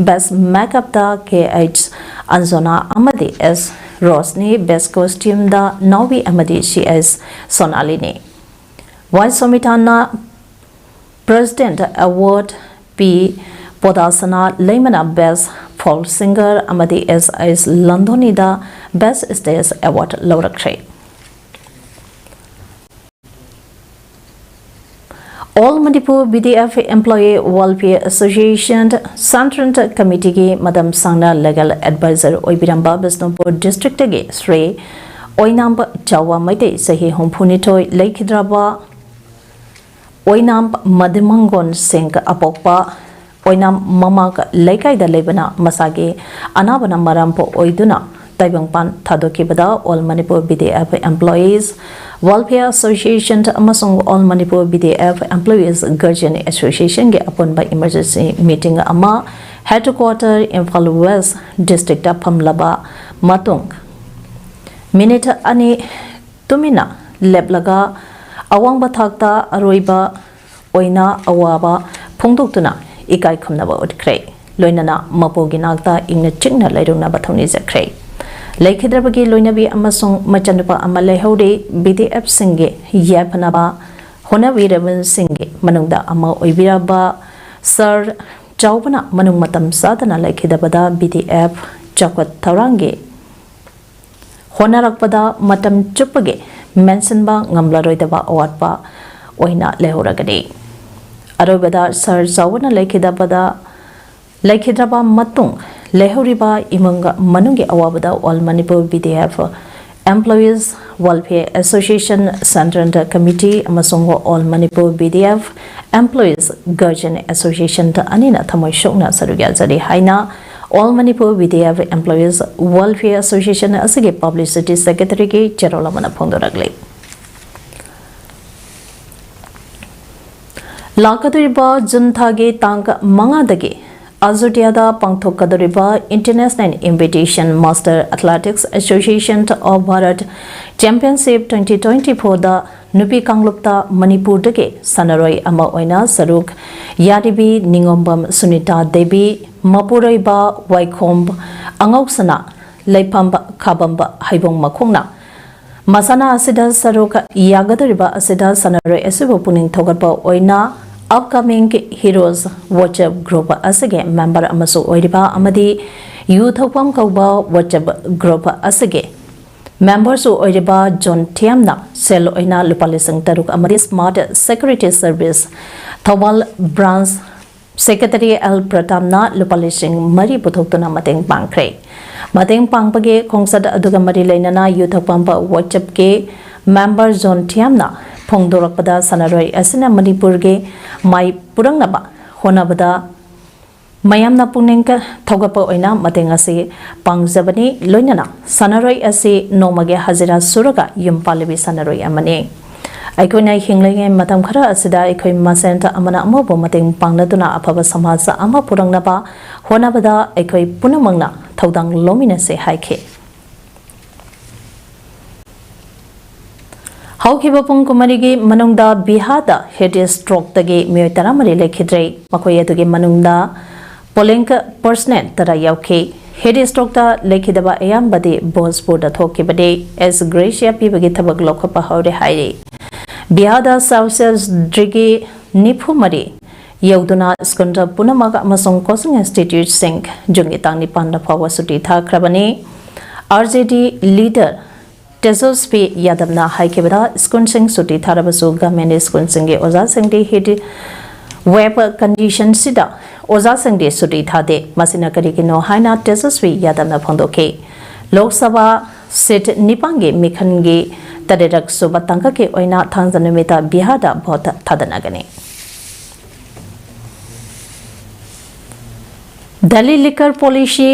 Best Makeup ꯗ K. H. ꯑꯟꯖꯣꯅꯥ ꯑꯃꯗꯤ S. Roshni, Best Costume ꯗ ꯅꯥꯎꯕꯤ ꯑꯃꯗꯤ C. S. ꯁꯣꯅꯥꯂꯤꯅꯤ꯫ ꯋꯥꯏ ꯁꯣꯃꯤꯇꯥꯅ President Award, P. ꯄꯣꯗꯥꯁꯅꯥ ꯂꯩꯃꯅ Best Folk Singer ꯑꯃꯗꯤ S. S. ꯂꯟꯗꯣꯅꯤꯗ Best Stage Award ꯂꯧꯔꯛꯈ꯭ꯔꯦ꯫ All Manipur B D F Employee Welfare Association Central Committeeꯒꯤ ꯃꯇꯝ ꯁꯥꯡꯅ Legal Advisor ꯑꯣꯏꯕꯤꯔꯝꯕ Bishnupur ꯗꯤꯁꯇ꯭ꯔꯤꯛꯇꯒꯤ Shri ꯑꯣꯏꯅꯥꯝꯕ ꯆꯥꯎꯕ ꯃꯩꯇꯩ, ꯆꯍꯤ ꯍꯨꯝꯐꯨꯅꯤꯊꯣꯏ, ꯂꯩꯈꯤꯗ꯭ꯔꯕ ꯑꯣꯏꯅꯥꯝ ꯃꯗꯤꯃꯪꯒꯣꯟ ꯁꯤꯡ ꯑꯄꯣꯛꯄ ꯑꯣꯏꯅꯥꯝ ꯃꯃꯥꯡ ꯂꯩꯀꯥꯏꯗ ꯂꯩꯕꯅ ꯃꯁꯥꯒꯤ ꯑꯅꯥꯕꯅ ꯃꯔꯝ ꯑꯣꯏꯗꯨꯅ ꯇꯥꯏꯕꯪꯄꯥꯟ ꯊꯥꯗꯣꯛꯈꯤꯕꯗ All Manipur B D F Employees Welfare Association ꯑꯃꯁꯨꯡ All Manipur B D F Employees Guardian Associationꯒꯤ ꯑꯄꯨꯟꯕ emergency meeting ꯑꯃ headquarter Imphal West districtꯇ ꯐꯝꯂꯕ ꯃꯇꯨꯡ minute ꯑꯅꯤ ꯇꯨꯃꯤꯟꯅ ꯂꯦꯞꯂꯒ ꯑꯋꯥꯡꯕ ꯊꯥꯛꯇ ꯑꯔꯣꯏꯕ ꯑꯣꯏꯅ ꯑꯋꯥꯕ ꯐꯣꯡꯗꯣꯛꯇꯨꯅ ꯏꯀꯥꯏ ꯈꯨꯝꯅꯕ ꯎꯠꯈ꯭ꯔꯦ꯫ ꯂꯣꯏꯅꯅ ꯃꯄꯨꯒꯤ ꯅꯥꯛꯇ ꯏꯪꯅ ꯆꯤꯛꯅ ꯂꯩꯔꯨꯅꯕ ꯊꯧꯅꯤꯖꯈ꯭ꯔꯦ꯫ ꯂꯩꯈꯤꯗ꯭ꯔꯕꯒꯤ ꯂꯣꯏꯅꯕꯤ ꯑꯃꯁꯨꯡ ꯃꯆꯥꯅꯨꯄꯥ ꯑꯃ ꯂꯩꯍꯧꯔꯤ꯫ B D Fꯁꯤꯡꯒꯤ ꯌꯥꯏꯐꯅꯕ ꯍꯣꯠꯅꯕꯤꯔꯕꯁꯤꯡꯒꯤ ꯃꯅꯨꯡꯗ ꯑꯃ ꯑꯣꯏꯕꯤꯔꯕ ꯁꯥꯔ ꯆꯥꯎꯕꯅ ꯃꯅꯨꯡ ꯃꯇꯝ ꯆꯥꯗꯅ ꯂꯩꯈꯤꯗꯕꯗ B D F ꯆꯥꯎꯈꯠ ꯊꯧꯔꯥꯡꯒꯤ ꯍꯣꯠꯅꯔꯛꯄꯗ ꯃꯇꯝ ꯆꯨꯞꯄꯒꯤ ꯃꯦꯟꯁꯤꯟꯕ ꯉꯝꯂꯔꯣꯏꯗꯕ ꯑꯋꯥꯠꯄ ꯑꯣꯏꯅ ꯂꯩꯍꯧꯔꯒꯅꯤ꯫ ꯑꯔꯣꯏꯕꯗ ꯁꯥꯔ ꯆꯥꯎꯕꯅ ꯂꯩꯈꯤꯗꯕꯗ, ꯂꯩꯈꯤꯗ꯭ꯔꯕ ꯃꯇꯨꯡ ꯂꯩꯍꯧꯔꯤꯕ ꯏꯃꯨꯡ ꯃꯅꯨꯡꯒꯤ ꯑꯋꯥꯕꯗ All Manipur B D F Employees Welfare Association Central Committee ꯑꯃꯁꯨꯡ All Manipur B D F Employees Guardian Association ꯑꯅꯤꯅ ꯊꯃꯣꯏ ꯁꯣꯛꯅ ꯁꯔꯨꯛ ꯌꯥꯖꯔꯤ ꯍꯥꯏꯅ All Manipur B D F Employees Welfare Association ꯑꯁꯤꯒꯤ Publicity Secretaryꯒꯤ ꯆꯦꯔꯣꯜ ꯑꯃꯅ ꯐꯣꯡꯗꯣꯔꯛꯂꯤ꯫ ꯂꯥꯛꯀꯗꯧꯔꯤꯕ ꯖꯨꯟ ꯊꯥꯒꯤ ꯇꯥꯡ ꯃꯉꯥꯗꯒꯤ ꯑꯖꯣꯙ꯭ꯌꯥꯗ ꯄꯥꯡꯊꯣꯛꯀꯗꯧꯔꯤꯕ International Invitation Master Athletics Association of Bharat Championship twenty twenty-fourꯗ ꯅꯨꯄꯤ ꯀꯥꯡꯂꯨꯞꯇ ꯃꯅꯤꯄꯨꯔꯗꯒꯤ ꯁꯥꯟꯅꯔꯣꯏ ꯑꯃ ꯑꯣꯏꯅ ꯁꯔꯨꯛ ꯌꯥꯔꯤꯕꯤ ꯅꯤꯉꯣꯝꯕꯝ ꯁꯨꯅꯤꯇꯥ ꯗꯦꯕꯤ, ꯃꯄꯨꯔꯣꯏꯕ ꯋꯥꯏꯈꯣꯝ ꯑꯉꯧꯁꯅꯥ, ꯂꯩꯐꯝ ꯈꯥꯕꯝꯕ ꯍꯩꯕꯣꯡ ꯃꯈꯣꯡꯅ ꯃꯁꯥꯟꯅ ꯑꯁꯤꯗ ꯁꯔꯨꯛ ꯌꯥꯒꯗꯧꯔꯤꯕ ꯑꯁꯤꯗ ꯁꯥꯟꯅꯔꯣꯏ ꯑꯁꯤꯕꯨ ꯄꯨꯛꯅꯤꯡ ꯊꯧꯒꯠꯄ ꯑꯣꯏꯅ Upcoming Heroes WhatsApp group ꯑꯁꯤꯒꯤ member ꯑꯃꯁꯨ ꯑꯣꯏꯔꯤꯕ ꯑꯃꯗꯤ ꯌꯨ ꯊꯣꯛꯐꯝ ꯀꯧꯕ WhatsApp group ꯑꯁꯤꯒꯤ ꯃꯦꯝꯕꯔꯁꯨ ꯑꯣꯏꯔꯤꯕ ꯖꯣꯟ ꯊꯤꯌꯥꯝꯅ ꯁꯦꯜ ꯑꯣꯏꯅ ꯂꯨꯄꯥ ꯂꯤꯁꯤꯡ ꯇꯔꯨꯛ ꯑꯃꯗꯤ Smart Security Service Thoubal Branch Secretary L ꯄ꯭ꯔꯇꯥꯞꯅ ꯂꯨꯄꯥ ꯂꯤꯁꯤꯡ ꯃꯔꯤ ꯄꯨꯊꯣꯛꯇꯨꯅ ꯃꯇꯦꯡ ꯄꯥꯡꯈ꯭ꯔꯦ꯫ ꯃꯇꯦꯡ ꯄꯥꯡꯕꯒꯤ ꯈꯣꯡꯆꯠ ꯑꯗꯨꯒ ꯃꯔꯤ ꯂꯩꯅꯅ ꯌꯨ ꯊꯛꯄꯝꯄ ꯋꯥꯏꯆꯞꯀꯤ ꯃꯦꯝꯕꯔ ꯖꯣꯟ ꯊꯤꯌꯥꯝꯅ ꯐꯣꯡꯗꯣꯔꯛꯄꯗ, ꯁꯥꯟꯅꯔꯣꯏ ꯑꯁꯤꯅ ꯃꯅꯤꯄꯨꯔꯒꯤ ꯃꯥꯏ ꯄꯨꯔꯛꯅꯕ ꯍꯣꯠꯅꯕꯗ ꯃꯌꯥꯝꯅ ꯄꯨꯛꯅꯤꯡ ꯊꯧꯒꯠꯄ ꯑꯣꯏꯅ ꯃꯇꯦꯡ ꯑꯁꯤ ꯄꯥꯡꯖꯕꯅꯤ꯫ ꯂꯣꯏꯅꯅ ꯁꯥꯟꯅꯔꯣꯏ ꯑꯁꯤ ꯅꯣꯡꯃꯒꯤ ꯍꯖꯤꯔꯥ ꯁꯨꯔꯒ ꯌꯨꯝ ꯄꯥꯜꯂꯤꯕꯤ ꯁꯥꯟꯅꯔꯣꯏ ꯑꯃꯅꯤ꯫ ꯑꯩꯈꯣꯏꯅ ꯍꯤꯡꯂꯤꯉꯩ ꯃꯇꯝ ꯈꯔ ꯑꯁꯤꯗ ꯑꯩꯈꯣꯏ ꯃꯁꯦꯟ ꯑꯃꯅ ꯑꯃꯕꯨ ꯃꯇꯦꯡ ꯄꯥꯡꯅꯗꯨꯅ ꯑꯐꯕ ꯁꯃꯥꯖ ꯑꯃ ꯄꯨꯔꯛꯅꯕ ꯍꯣꯠꯅꯕꯗ ꯑꯩꯈꯣꯏ ꯄꯨꯝꯅꯃꯛꯅ ꯊꯧꯗꯥꯡ ꯂꯧꯃꯤꯟꯅꯁꯦ ꯍꯥꯏꯈꯤ꯫ ꯍꯧꯈꯤꯕ ꯄꯨꯡ ꯀꯨꯟꯃꯔꯤꯒꯤ ꯃꯅꯨꯡꯗ ꯕꯤꯍꯥꯔꯗ heat strokeꯇꯒꯤ ꯃꯤꯑꯣꯏ ꯇꯔꯥꯃꯔꯤ ꯂꯩꯈꯤꯗ꯭ꯔꯦ꯫ ꯃꯈꯣꯏ ꯑꯗꯨꯒꯤ ꯃꯅꯨꯡꯗ polling personnel ꯇꯔꯥ ꯌꯥꯎꯈꯤ꯫ Heat strokeꯇ ꯂꯩꯈꯤꯗꯕ ꯑꯌꯥꯝꯕꯗꯤ ꯚꯣꯖꯄꯨꯔꯗ ꯊꯣꯛꯈꯤꯕꯅꯤ꯫ ꯑꯦꯁ ꯒ꯭ꯔꯦꯁꯤꯌꯥ ꯄꯤꯕꯒꯤ ꯊꯕꯛ ꯂꯧꯈꯠꯄ ꯍꯧꯔꯦ ꯍꯥꯏꯔꯤ꯫ ꯕꯤꯍꯥꯔꯗ Celsius degree ꯅꯤꯐꯨ ꯃꯔꯤ ꯌꯧꯗꯨꯅ ꯁ꯭ꯀꯨꯜ ꯄꯨꯝꯅꯃꯛ ꯑꯃꯁꯨꯡ coaching instituteꯁꯤꯡ ꯖꯨꯟꯒꯤ ꯇꯥꯡ ꯅꯤꯄꯥꯟꯗ ꯐꯥꯎꯕ ꯁꯨꯇꯤ ꯊꯥꯈ꯭ꯔꯕꯅꯤ꯫ ꯑꯥꯔ ꯖꯦ ꯗꯤ leader ꯇꯦꯖꯁ꯭ꯋꯤ ꯌꯥꯗꯕꯅ ꯍꯥꯏꯈꯤꯕꯗ, ꯁ꯭ꯀꯨꯜꯁꯤꯡ ꯁꯨꯇꯤ ꯊꯥꯔꯕꯁꯨ government ꯁ꯭ꯀꯨꯜꯁꯤꯡꯒꯤ ꯑꯣꯖꯥꯁꯤꯡꯗꯤ heat wave conditionꯁꯤꯗ ꯑꯣꯖꯥꯁꯤꯡꯗꯤ ꯁꯨꯇꯤ ꯊꯥꯗꯦ꯫ ꯃꯁꯤꯅ ꯀꯔꯤꯒꯤꯅꯣ ꯍꯥꯏꯅ ꯇꯦꯖꯁ꯭ꯋꯤ ꯌꯥꯗꯕꯅ ꯐꯣꯡꯗꯣꯛꯈꯤ꯫ ꯂꯣꯛ ꯁꯚꯥ seat ꯅꯤꯄꯥꯟꯒꯤ ꯃꯤꯈꯜꯒꯤ ꯇꯔꯦꯠꯔꯛ ꯁꯨꯕ ꯇꯥꯡꯀꯛꯀꯤ ꯑꯣꯏꯅ ꯊꯥꯡꯖ ꯅꯨꯃꯤꯠꯇ ꯕꯤꯍꯥꯔꯗ vote ꯊꯥꯗꯅꯒꯅꯤ꯫ ꯗꯦꯜꯂꯤ liquor policy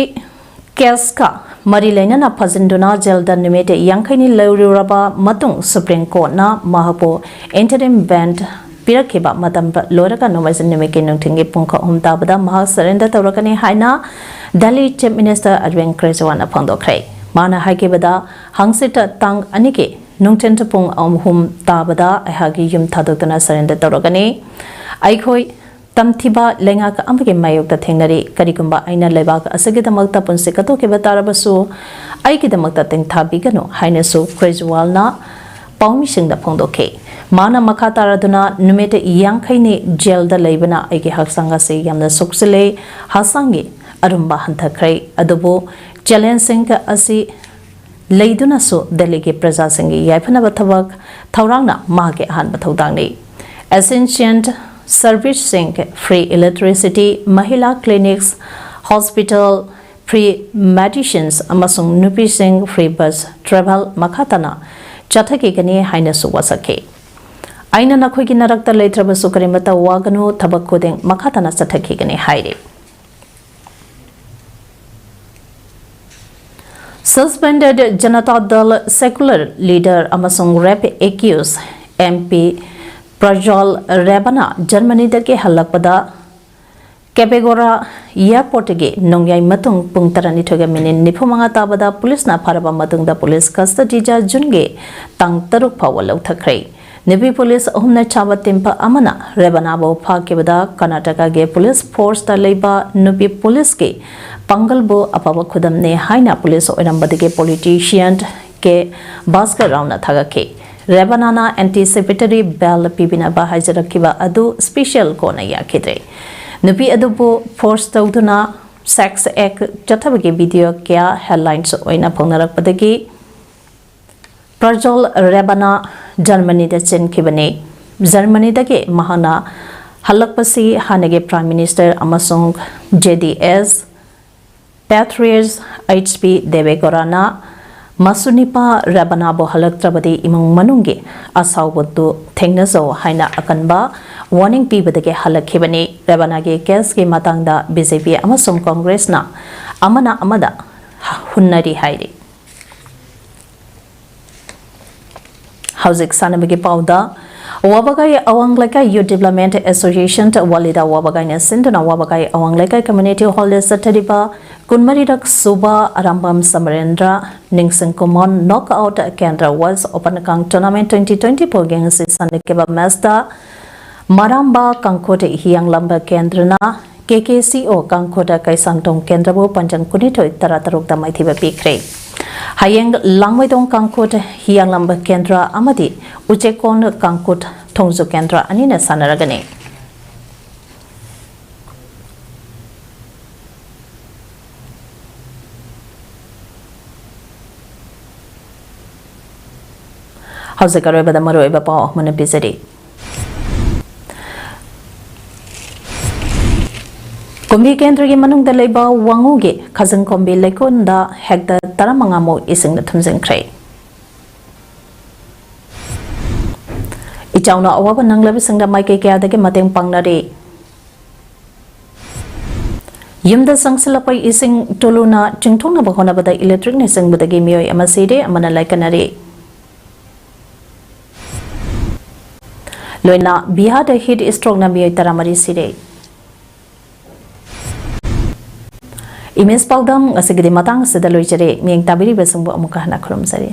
caseꯀ ꯃꯔꯤ ꯂꯩꯅꯅ ꯐꯥꯖꯤꯟꯗꯨꯅ ꯖꯦꯜꯗ ꯅꯨꯃꯤꯠ ꯌꯥꯡꯈꯩꯅꯤ ꯂꯩꯔꯨꯔꯕ ꯃꯇꯨꯡ, Supreme Courtꯅ ꯃꯍꯥꯛꯄꯨ interim bail ꯄꯤꯔꯛꯈꯤꯕ ꯃꯇꯝ ꯂꯣꯏꯔꯒ ꯅꯣꯡꯃꯥꯏꯖꯤꯡ ꯅꯨꯃꯤꯠꯀꯤ ꯅꯨꯡꯊꯤꯜꯒꯤ ꯄꯨꯡ ꯑꯍꯨꯝ ꯇꯥꯕꯗ ꯃꯍꯥꯛ surrender ꯇꯧꯔꯛꯀꯅꯤ ꯍꯥꯏꯅ ꯗꯦꯜꯂꯤ Chief Minister Arvind Kejriwalꯅ ꯐꯣꯡꯗꯣꯛꯈ꯭ꯔꯦ꯫ ꯃꯥꯅ ꯍꯥꯏꯈꯤꯕꯗ, ꯍꯪꯆꯤꯠ ꯇꯥꯡ ꯑꯅꯤꯒꯤ ꯅꯨꯡꯊꯤꯜ ꯄꯨꯡ ꯑꯍꯨꯝ ꯇꯥꯕꯗ ꯑꯩꯍꯥꯛꯀꯤ ꯌꯨꯝ ꯊꯥꯗꯣꯛꯇꯨꯅ surrender ꯇꯧꯔꯛꯀꯅꯤ꯫ ꯑꯩꯈꯣꯏ ꯇꯝꯊꯤꯕ ꯂꯩꯉꯥꯛ ꯑꯃꯒꯤ ꯃꯥꯌꯣꯛꯇ ꯊꯦꯡꯅꯔꯤ꯫ ꯀꯔꯤꯒꯨꯝꯕ ꯑꯩꯅ ꯂꯩꯕꯥꯛ ꯑꯁꯤꯒꯤꯗꯃꯛꯇ ꯄꯨꯟꯁꯤ ꯀꯠꯊꯣꯛꯈꯤꯕ ꯇꯥꯔꯕꯁꯨ, ꯑꯩꯒꯤꯗꯃꯛꯇ ꯇꯦꯡꯊꯥꯕꯤꯒꯅꯨ ꯍꯥꯏꯅꯁꯨ ꯀ꯭ꯔꯦꯖꯋꯥꯜꯅ ꯄꯥꯎꯃꯤꯁꯤꯡꯗ ꯐꯣꯡꯗꯣꯛꯈꯤ꯫ ꯃꯥꯅ ꯃꯈꯥ ꯇꯥꯔꯗꯨꯅ, "ꯅꯨꯃꯤꯠ ꯌꯥꯡꯈꯩꯅꯤ ꯖꯦꯜꯗ ꯂꯩꯕꯅ ꯑꯩꯒꯤ ꯍꯛꯆꯥꯡ ꯑꯁꯤ ꯌꯥꯝꯅ ꯁꯣꯛꯆꯤꯜꯂꯦ, ꯍꯛꯆꯥꯡꯒꯤ ꯑꯔꯨꯝꯕ ꯍꯟꯊꯈ꯭ꯔꯦ, ꯑꯗꯨꯕꯨ challengeꯁꯤꯡ ꯑꯁꯤ ꯂꯩꯗꯨꯅꯁꯨ ꯗꯦꯜꯂꯤꯒꯤ ꯄ꯭ꯔꯖꯥꯁꯤꯡꯒꯤ ꯌꯥꯏꯐꯅꯕ ꯊꯕꯛ ꯊꯧꯔꯥꯡꯅ ꯃꯍꯥꯛꯀꯤ ꯑꯍꯥꯟꯕ ꯊꯧꯗꯥꯡꯅꯤ꯫ Essential service ꯁꯤꯡ, free electricity, ꯃꯍꯤꯂꯥ clinics, hospital, free medicines ꯑꯃꯁꯨꯡ ꯅꯨꯄꯤꯁꯤꯡ free bus travel ꯃꯈꯥ ꯇꯥꯅ ꯆꯠꯊꯈꯤꯒꯅꯤ ꯍꯥꯏꯅꯁꯨ ꯋꯥꯁꯛꯈꯤ꯫ ꯑꯩꯅ ꯅꯈꯣꯏꯒꯤ ꯅꯔꯛꯇ ꯂꯩꯇ꯭ꯔꯕꯁꯨ ꯀꯔꯤꯃꯠꯇ ꯋꯥꯒꯅꯨ, ꯊꯕꯛ ꯈꯨꯗꯤꯡ ꯃꯈꯥ ꯇꯥꯅ ꯆꯠꯊꯈꯤꯒꯅꯤ ꯍꯥꯏꯔꯤ꯫ Suspended Janata Dal secular leader ꯑꯃꯁꯨꯡ rape accused M P Prajwal Rebana ꯖꯔꯃꯅꯤꯗꯒꯤ ꯍꯜꯂꯛꯄꯗ ꯀꯦꯕꯦꯒꯣꯔꯥ airport ꯇꯒꯤ ꯅꯣꯡꯌꯥꯏ ꯃꯇꯨꯡ ꯄꯨꯡ ꯇꯔꯥꯅꯤꯊꯣꯏꯒ ꯃꯤꯅꯤꯠ ꯅꯤꯐꯨꯃꯉꯥ ꯇꯥꯕꯗ ꯄꯨꯂꯤꯁꯅ ꯐꯥꯔꯕ ꯃꯇꯨꯡꯗ ꯄꯨꯂꯤꯁ custody ꯗ ꯖꯨꯟꯒꯤ ꯇꯥꯡ ꯇꯔꯨꯛ ꯐꯥꯎꯕ ꯂꯧꯊꯈ꯭ꯔꯦ꯫ ꯅꯨꯄꯤ ꯄꯨꯂꯤꯁ ꯑꯍꯨꯝꯅ ꯆꯥꯕ ꯇꯤꯝꯄ ꯑꯃꯅ ꯔꯦꯕꯥꯅꯥꯕꯨ ꯐꯥꯈꯤꯕꯗ ꯀꯔꯅꯥꯇꯀꯥꯒꯤ ꯄꯨꯂꯤꯁ ꯐꯣꯔꯁꯇ ꯂꯩꯕ ꯅꯨꯄꯤ ꯄꯨꯂꯤꯁꯀꯤ ꯄꯥꯡꯒꯜꯕꯨ ꯑꯐꯕ ꯈꯨꯗꯝꯅꯤ ꯍꯥꯏꯅ ꯄꯨꯂꯤꯁ ꯑꯣꯏꯔꯝꯕꯗꯒꯤ politician ꯀꯦ ꯚꯥꯁꯀꯔ ꯔꯥꯎꯅ ꯊꯥꯒꯠꯈꯤ꯫ ꯔꯦꯕꯥꯅꯥꯅ anticipatory bail ꯄꯤꯕꯤꯅꯕ ꯍꯥꯏꯖꯔꯛꯈꯤꯕ ꯑꯗꯨ special court ꯅ ꯌꯥꯈꯤꯗ꯭ꯔꯦ꯫ ꯅꯨꯄꯤ ꯑꯗꯨꯕꯨ force ꯇꯧꯗꯨꯅ sex act ꯆꯠꯊꯕꯒꯤ video ꯀꯌꯥ headlines ꯑꯣꯏꯅ ꯐꯣꯡꯅꯔꯛꯄꯗꯒꯤ ꯄ꯭ꯔꯖꯣꯜ ꯔꯦꯕꯥꯅꯥ ꯖꯔꯃꯅꯤꯗ ꯆꯦꯟꯈꯤꯕꯅꯤ꯫ ꯖꯔꯃꯅꯤꯗꯒꯤ ꯃꯍꯥꯛꯅ ꯍꯜꯂꯛꯄꯁꯤ ꯍꯥꯟꯅꯒꯤ Prime Minister ꯑꯃꯁꯨꯡ J D S patriarch H P ꯗꯦꯕꯦꯒꯧꯔꯥꯅ ꯃꯁꯨꯅꯤꯄꯥ ꯔꯦꯕꯥꯅꯥꯕꯨ ꯍꯜꯂꯛꯇ꯭ꯔꯕꯗꯤ ꯏꯃꯨꯡ ꯃꯅꯨꯡꯒꯤ ꯑꯁꯥꯎꯕꯗꯨ ꯊꯦꯡꯅꯖꯧ ꯍꯥꯏꯅ ꯑꯀꯟꯕ warning ꯄꯤꯕꯗꯒꯤ ꯍꯜꯂꯛꯈꯤꯕꯅꯤ꯫ ꯔꯦꯕꯥꯅꯥꯒꯤ case ꯀꯤ ꯃꯇꯥꯡꯗ B J P ꯑꯃꯁꯨꯡ Congress ꯅ ꯑꯃꯅ ꯑꯃꯗ ꯍꯨꯟꯅꯔꯤ ꯍꯥꯏꯔꯤ꯫ ꯍꯧꯖꯤꯛ ꯁꯥꯟꯅꯕꯒꯤ ꯄꯥꯎꯗ, ꯋꯥꯕꯒꯥꯏ ꯑꯋꯥꯡ ꯂꯩꯀꯥꯏ Youth Development Association, ꯋꯥꯂꯤꯗ ꯋꯥꯕꯒꯥꯏꯅ ꯁꯤꯟꯗꯨꯅ ꯋꯥꯕꯒꯥꯏ ꯑꯋꯥꯡ ꯂꯩꯀꯥꯏ community hall ꯗ ꯆꯠꯊꯔꯤꯕ ꯀꯨꯟꯃꯔꯤꯔꯛ ꯁꯨꯕ ꯑꯔꯥꯝꯕꯝ ꯁꯃꯔꯦꯟꯗ꯭ꯔ ꯅꯤꯡꯁꯤꯡ ꯀꯨꯃꯣꯟ knockout ꯀꯦꯟꯗ꯭ꯔ World Open ꯀꯥꯡ tournament twenty twenty-four ꯒꯤ ꯉꯁꯤ ꯁꯥꯟꯅꯈꯤꯕ match ꯇ ꯃꯔꯥꯝꯕ ꯀꯥꯡꯈꯨꯠ ꯍꯤꯌꯥꯡꯂꯝꯕ ꯀꯦꯟꯗ꯭ꯔꯅ K K C O ꯀꯥꯡꯈꯨꯠ ꯀꯩꯁꯥꯡꯊꯣꯡ ꯀꯦꯟꯗ꯭ꯔꯕꯨ ꯄꯟꯖꯪ ꯀꯨꯟꯅꯤꯊꯣꯏ, ꯇꯔꯥ ꯇꯔꯨꯛꯇ ꯃꯥꯏꯊꯤꯕ ꯄꯤꯈ꯭ꯔꯦ꯫ ꯍꯌꯦꯡ ꯂꯥꯡꯃꯩꯗꯣꯡ ꯀꯥꯡꯈꯨꯠ ꯍꯤꯌꯥꯡꯂꯝꯕ ꯀꯦꯟꯗ꯭ꯔ ꯑꯃꯗꯤ ꯎꯆꯦꯛꯀꯣꯟ ꯀꯥꯡꯈꯨꯠ ꯊꯣꯡꯖꯨ ꯀꯦꯟꯗ꯭ꯔ ꯑꯅꯤꯅ ꯁꯥꯟꯅꯔꯒꯅꯤ꯫ ꯍꯧꯖꯤꯛ ꯑꯔꯣꯏꯕꯗ ꯃꯔꯨꯑꯣꯏꯕ ꯄꯥꯎ ꯑꯃꯅ ꯄꯤꯖꯔꯤ꯫ ꯀꯨꯝꯕꯤ ꯀꯦꯟꯗ꯭ꯔꯒꯤ ꯃꯅꯨꯡꯗ ꯂꯩꯕ ꯋꯥꯉꯨꯒꯤ ꯈꯖꯪꯈꯣꯝꯕꯤ ꯂꯩꯀꯣꯜꯗ ꯍꯦꯛꯇꯔ ꯇꯔꯥꯃꯉꯥꯃꯨꯛ ꯏꯁꯤꯡꯅ ꯊꯨꯝꯖꯤꯟꯈ꯭ꯔꯦ꯫ ꯏꯆꯥꯎꯅ ꯑꯋꯥꯕ ꯅꯪꯂꯕꯁꯤꯡꯗ ꯃꯥꯏꯀꯩ ꯀꯌꯥꯗꯒꯤ ꯃꯇꯦꯡ ꯄꯥꯡꯅꯔꯤ꯫ ꯌꯨꯝꯗ ꯆꯪꯁꯤꯜꯂꯛꯄ ꯏꯁꯤꯡ ꯇꯨꯂꯨꯅ ꯆꯤꯡꯊꯣꯛꯅꯕ ꯍꯣꯠꯅꯕꯗ electricꯅ ꯆꯤꯡꯕꯗꯒꯤ ꯃꯤꯑꯣꯏ ꯑꯃ ꯁꯤꯔꯦ, ꯑꯃꯅ ꯂꯥꯏꯀꯠꯅꯔꯤ꯫ ꯂꯣꯏꯅ ꯕꯤꯍꯥꯔꯗ heat strokeꯅ ꯃꯤꯑꯣꯏ ꯇꯔꯥꯃꯔꯤ ꯁꯤꯔꯦ꯫ ꯏꯃꯦꯖ ꯄꯥꯎꯗꯝ ꯉꯁꯤꯒꯤꯗꯤ ꯃꯇꯥꯡ ꯑꯁꯤꯗ ꯂꯣꯏꯖꯔꯦ꯫ ꯃꯤꯠꯌꯦꯡ ꯇꯥꯕꯤꯔꯤꯕꯁꯤꯡꯕꯨ ꯑꯃꯨꯛꯀ ꯍꯟꯅ ꯈꯨꯔꯨꯝꯖꯔꯤ꯫